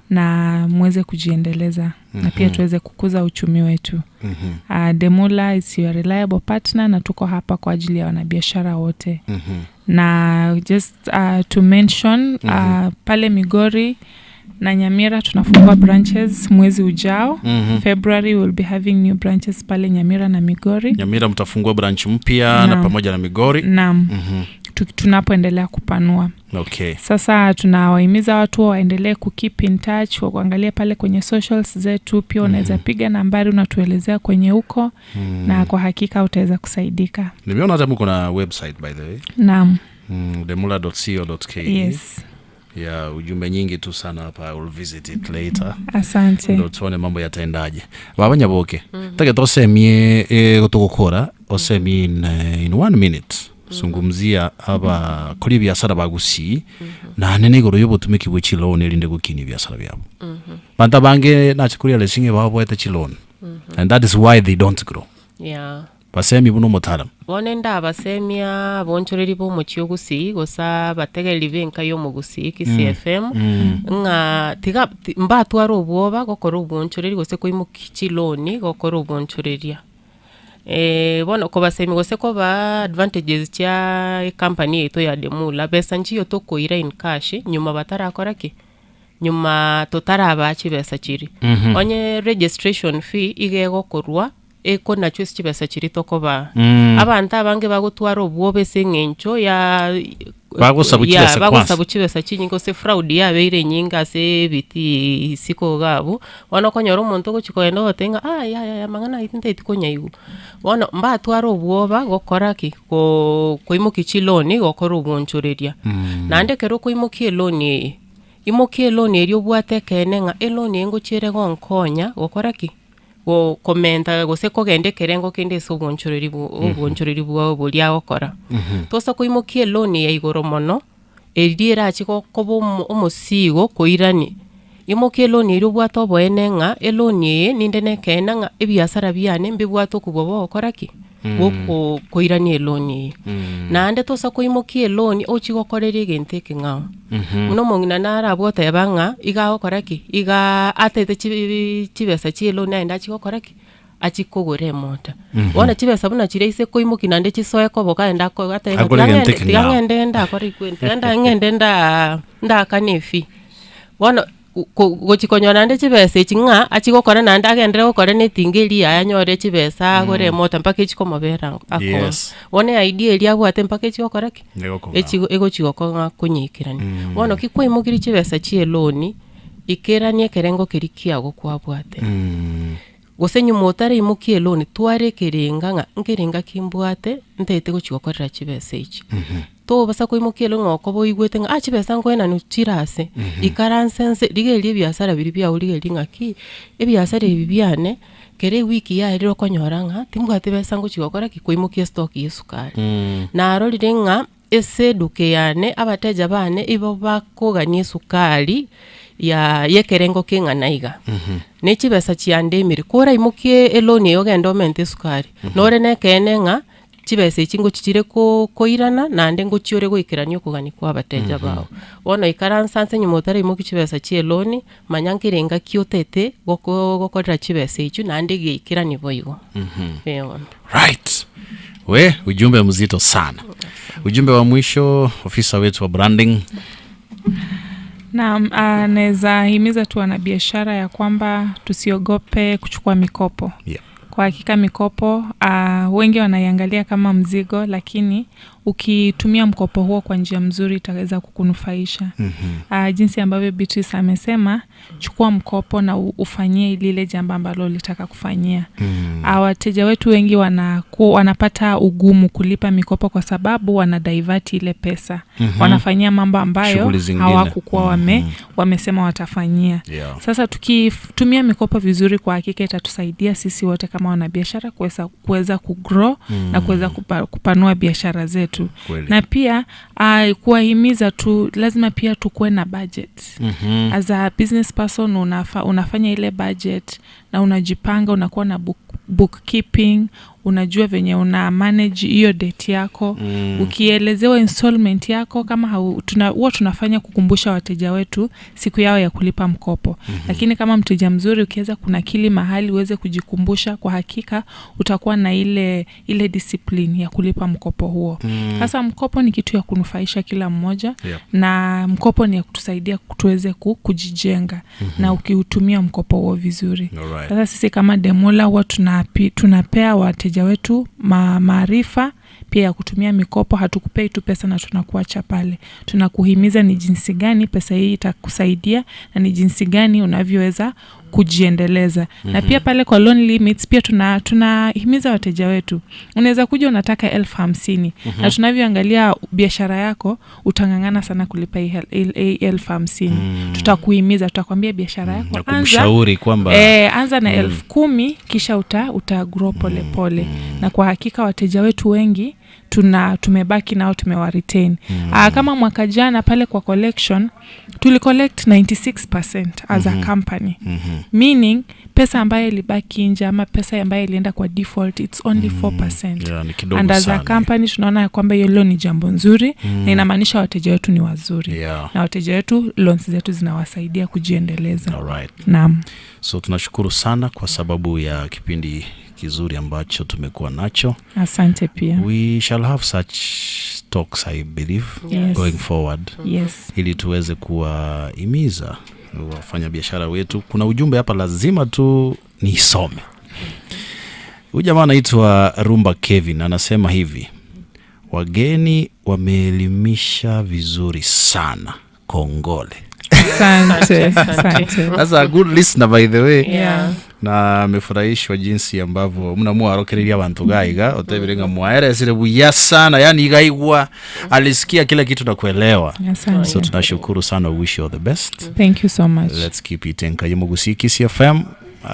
Na muweze kujiendeleza na pia tuweze kukuza uchumi wetu. Demula is your reliable partner na tuko hapa kwa ajili ya wanabiashara wote. Na just to mention pale Migori na Nyamira tunafungua branches mwezi ujao. February we'll be having new branches pale Nyamira na Migori. Nyamira mtafungua branch mpya na pamoja na Migori. Naam. Tunapoendelea kupanua. Sasa tunawahimiza watu waendelee ku keep in touch, wa kuangalia pale kwenye socials zetu, pia unaweza piga nambari unatuelezea kwenye huko na kwa hakika utaweza kusaidika. Nimeona hata mko na website by the way. Naam. Demula.co.ke. Yes. Yeah, ujumbe nyingi tu sana hapa. I will visit it later. Asante. Ndo tuone mambo yataendaje. Baba Nyaboke. Take tosemie gotugukora osemie in 1 minute. Zungumzia aba kuri biashara bagusi na nene igoro y'obotumiki bwe chiloan erinde gukini biashara byabo. Banta bange nachikuria lesinge babwete chiloan. And that is why they don't grow. Basemi buno mutalam. Bono ndabasemia bonchoreri bomochi ogusi gosa bategereri benka y'omogusi Kisii FM ng'a tiga mbatwara obwoba gokora obwonchoreri gose koimoki chiloni gokora obwonchoreria. Bono kobasemi gose koba advantages chia ecompany yaito ya Demula besa nchiyo tokoira in cash nyuma batarakora ki nyuma totaraba chibesa chiri. Onye registration fee iga egokorwa ekonachwa ase chibesa chiri tokoba. Abanto abange bagotwara obwoba ase eng'encho ya Bagosabu Yeah, chibesa kwanza. bagosabu chibesa chinyinge gose fraud yabeire enyinge ase ebitii isiko iga abwo, bono okonyora omonto ogochi kogenda ogoteba ng'a ah yaya amang'ana aywo tintageti konyaigwa. Bono mbatware obwoba gokora ki? Koo koimokia chiloni gokora obwonchoreria. Naende ekero okoimokia eloni eye, imokia eloni eria obwate ekeene ng'a eloni eye ngochia ere gonkonya gokora ki? Go komenta gose kogenda ekerengo kende ase obwonchoreri bwo obwonchoreri bwao boria agokora. Tosa koimokia eloni ya igoro mono, eria erache gokoba omo omosigo koirania. Imokia eloni eria obwate oboene ng'a eloni eye ninde na ekeene ng'a ebiasara biane mbibwate okobua bwa gokora ki? Bwo koirania eloni eye. Naende tosa koimokia eloni ochie gokoreria egento ekeng'ao. Buna omong'ina nare abwo oteba ng'a iga agokora ki? Igaa atete chibiibi chibesa chia eloni aende achie gokora ki? Achie kogora emota. Bono chibesa buna chiria ase koimokia naende chisoe koboka aende ako atebe ng'a Agore tiga egento ng'ende tiga ekeng'ao. ng'ende ndakore equent tiga nda ng'ende ndaa ndaakane efee. Bono ko gochi konyora naende chibesa echi ng'a achie gokora naende agenderere gokora na etinga eria yaye anyore chibesa agore emota mpaka echie komobera akong'u. Yes. Bono eidea eria abwate mpaka echie gokora ki? Egokong'a. Echi egochi gokong'a konyeikerania. Bono ki kwaimokirie chibesa chia eloni, ikerania ekerengo keria kiago kwabwate. Gose nyuma otaraimokia eloni, twara ekerenga ng'a nkerenga ki mbwate ntagete gochi gokorera chibesa echi. Tobasa koimokia eloni ng'a okoba oigwete ng'a ah chibesa nkoenanu chire ase, ikaranse nse, rigereria ebiasara biria biago rigereria ng'aki, ebiasara ebi biane, kera ewiki yaerire okonyora ng'a timbwati besa ngochi gokora ki? Koimokia estock ya esukari. Narorire ng'a ase eduka yane abateja bane igo bakogania esukari ya yekerengo keng'ana iga, ne chibesa chiandemire, koraimokie eloni eye ogende omente esukari, nore na ekeene ng'a chibesa echi ngochi chire ko koirana naende ngochi ore goikerania okogania kwa abateja bao. Bono ikaransa nse nyuma otaraimokia chibesa chia eloni, manya nkere engaki otete goko gokorera chibesa echio naende geikeranie boigo. Eeh bono. Right. We, ujumbe mzito sana. Ujumbe wa mwisho, ofisa wetu wa branding. Naam, ah, naweza himiza tu wanabiashara ya kwamba tusiogope kuchukua mikopo. Yeah. Kwa hakika mikopo uh, wengi wanaiangalia kama mzigo, lakini ukitumia mkopo huo kwa njia mzuri itaweza kukunufaisha. Jinsi ambavyo Beatrice amesema, chukua mkopo na ufanyie lile jambo ambalo ulitaka kufanyia. Wateja wetu wengi wanaku, wanapata ugumu kulipa mikopo kwa sababu wana divert ile pesa. Wanafanyia mambo ambayo Shughuli zingine. hawakukuwa wame, wamesema watafanyia. Yeah. Sasa tukitumia mikopo vizuri, kwa hakika itatusaidia sisi wote kama wanabiashara kuweza kuweza kugrow na kuweza kupanua biashara zetu. Kweli. Na pia kuwahimiza tu, lazima pia tukuwe na budget. As a business person unafanya ile budget na unajipanga, unakuwa na bookkeeping, unajua venye una manage hiyo debt yako. Ukielezewa installment yako kama hau, tuna, huwa tunafanya kukumbusha wateja wetu siku yao ya kulipa mkopo. Lakini kama mteja mzuri ukiweza kunakili mahali uweze kujikumbusha, kwa hakika utakuwa na ile ile discipline ya kulipa mkopo huo. Sasa mkopo ni kitu ya kunufaisha kila mmoja na mkopo ni ya kutusaidia tuweze kujijenga na ukiutumia mkopo huo vizuri. Sasa sisi kama Demola huwa tunapea wateja wetu maarifa pia ya kutumia mikopo. Hatukupei tu pesa na tunakuacha pale, tunakuhimiza ni jinsi gani pesa hii itakusaidia na ni jinsi gani unavyoweza kujiendeleza. Na pia pale kwa loan limits pia tunahimiza wateja wetu, unaweza kuja unataka 50,000 na tunavyoangalia biashara yako utang'ang'ana sana kulipa hii 50,000. Tutakuhimiza, tutakwambia biashara yako Na kumshauri kwamba anza na 10,000 kisha uta grow pole pole. Na kwa hakika wateja wetu wengi tumebaki nao, tumewa retain. Kama mwaka jana pale kwa collection tulicollect 96% as a company, meaning pesa ambayo ilibaki nje ama pesa ambayo ilienda kwa default, it's only 4%. Yeah, ni kidogo And as a sana. company tunaona ya kwamba hiyo ni jambo nzuri na inamaanisha wateja wetu ni wazuri na wateja wetu loans zetu zinawasaidia kujiendeleza. Naam. So tunashukuru sana kwa sababu ya kipindi kizuri ambacho tumekuwa nacho. Asante pia. We shall have such talks, I believe, going forward. Ili tuweze kuwahimiza wafanyabiashara wetu. Kuna ujumbe hapa lazima tu nisome. Huyu jamaa anaitwa Rumba Kevin anasema hivi: Wageni wameelimisha vizuri sana. Kongole. Asante, asante. That's a good listener by the way. Yeah. Na amefurahishwa jinsi ambavyo mnamuarokereria abantu gaiga otebire nga mwaeresire buya sana yani igaigwa alisikia kila kitu na kuelewa. Asante. So tunashukuru sana, wish you all the best. Thank you so much. Let's keep it Enkayomogusi Kisii FM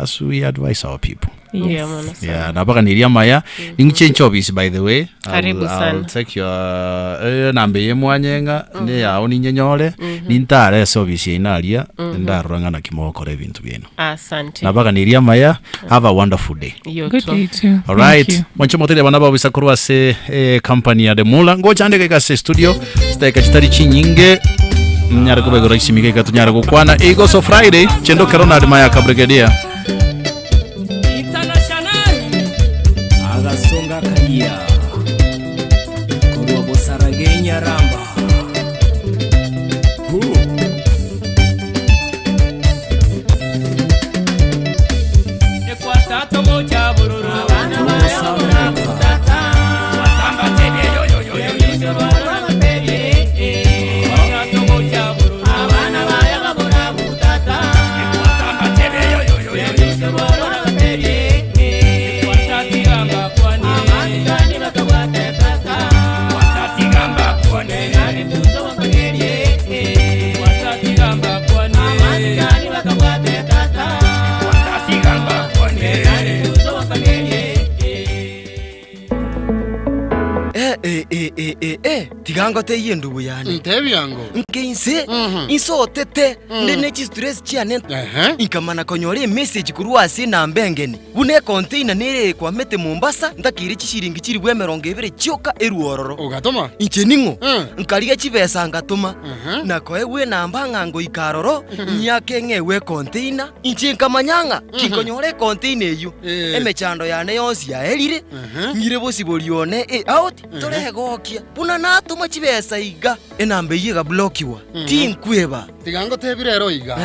as we advise our people. Yes. Yeah, mwana sana. Yeah, na mpaka niliamaya ninche office by the way. I'll- Karibu I'll sana. take your namba ye mwanyenga ne yao ninyenyore nintare ase office inaria ndarora ng'ana kimokora ebintu bienu. Asante. Na mpaka niliamaya have a wonderful day. You Good too. day too. All right. Thank you. Mwancho motele bana babisa korwa ase company ya Demula ngochandika ikase studio siteka chitari chinyinge nyara kubegora isimika ikatunyara gukwana igo so Friday chendo kerona maya kabregedia. International agasonga kaiya korwa bosarage nyaramba Eh, eh, eh, eh, eh, eh, tiga ngoteiye ndugu yane ntebi yango nke inse insotete ndi ne chistress chiane inkamana konyora emessage korwa ase enamba engeni buna econtainer nere ekwamete Mombasa ntakire chishiringi chiri bwa emerongo ebere chioka eruororo ogatoma inche ning'o nkariga chibesa ngatoma nakoegwa enamba ng'a ngoika aroro nyiake ng'ewe econtainer inche nkamanya ng'a kinkonyora econtainer eywo emechando yane yonsi yaerire ng'ire bosibori one out toregokia buna natoma chibesa iga enamba eywo egablokiwa tinkweba tiga ngotebire ero iga.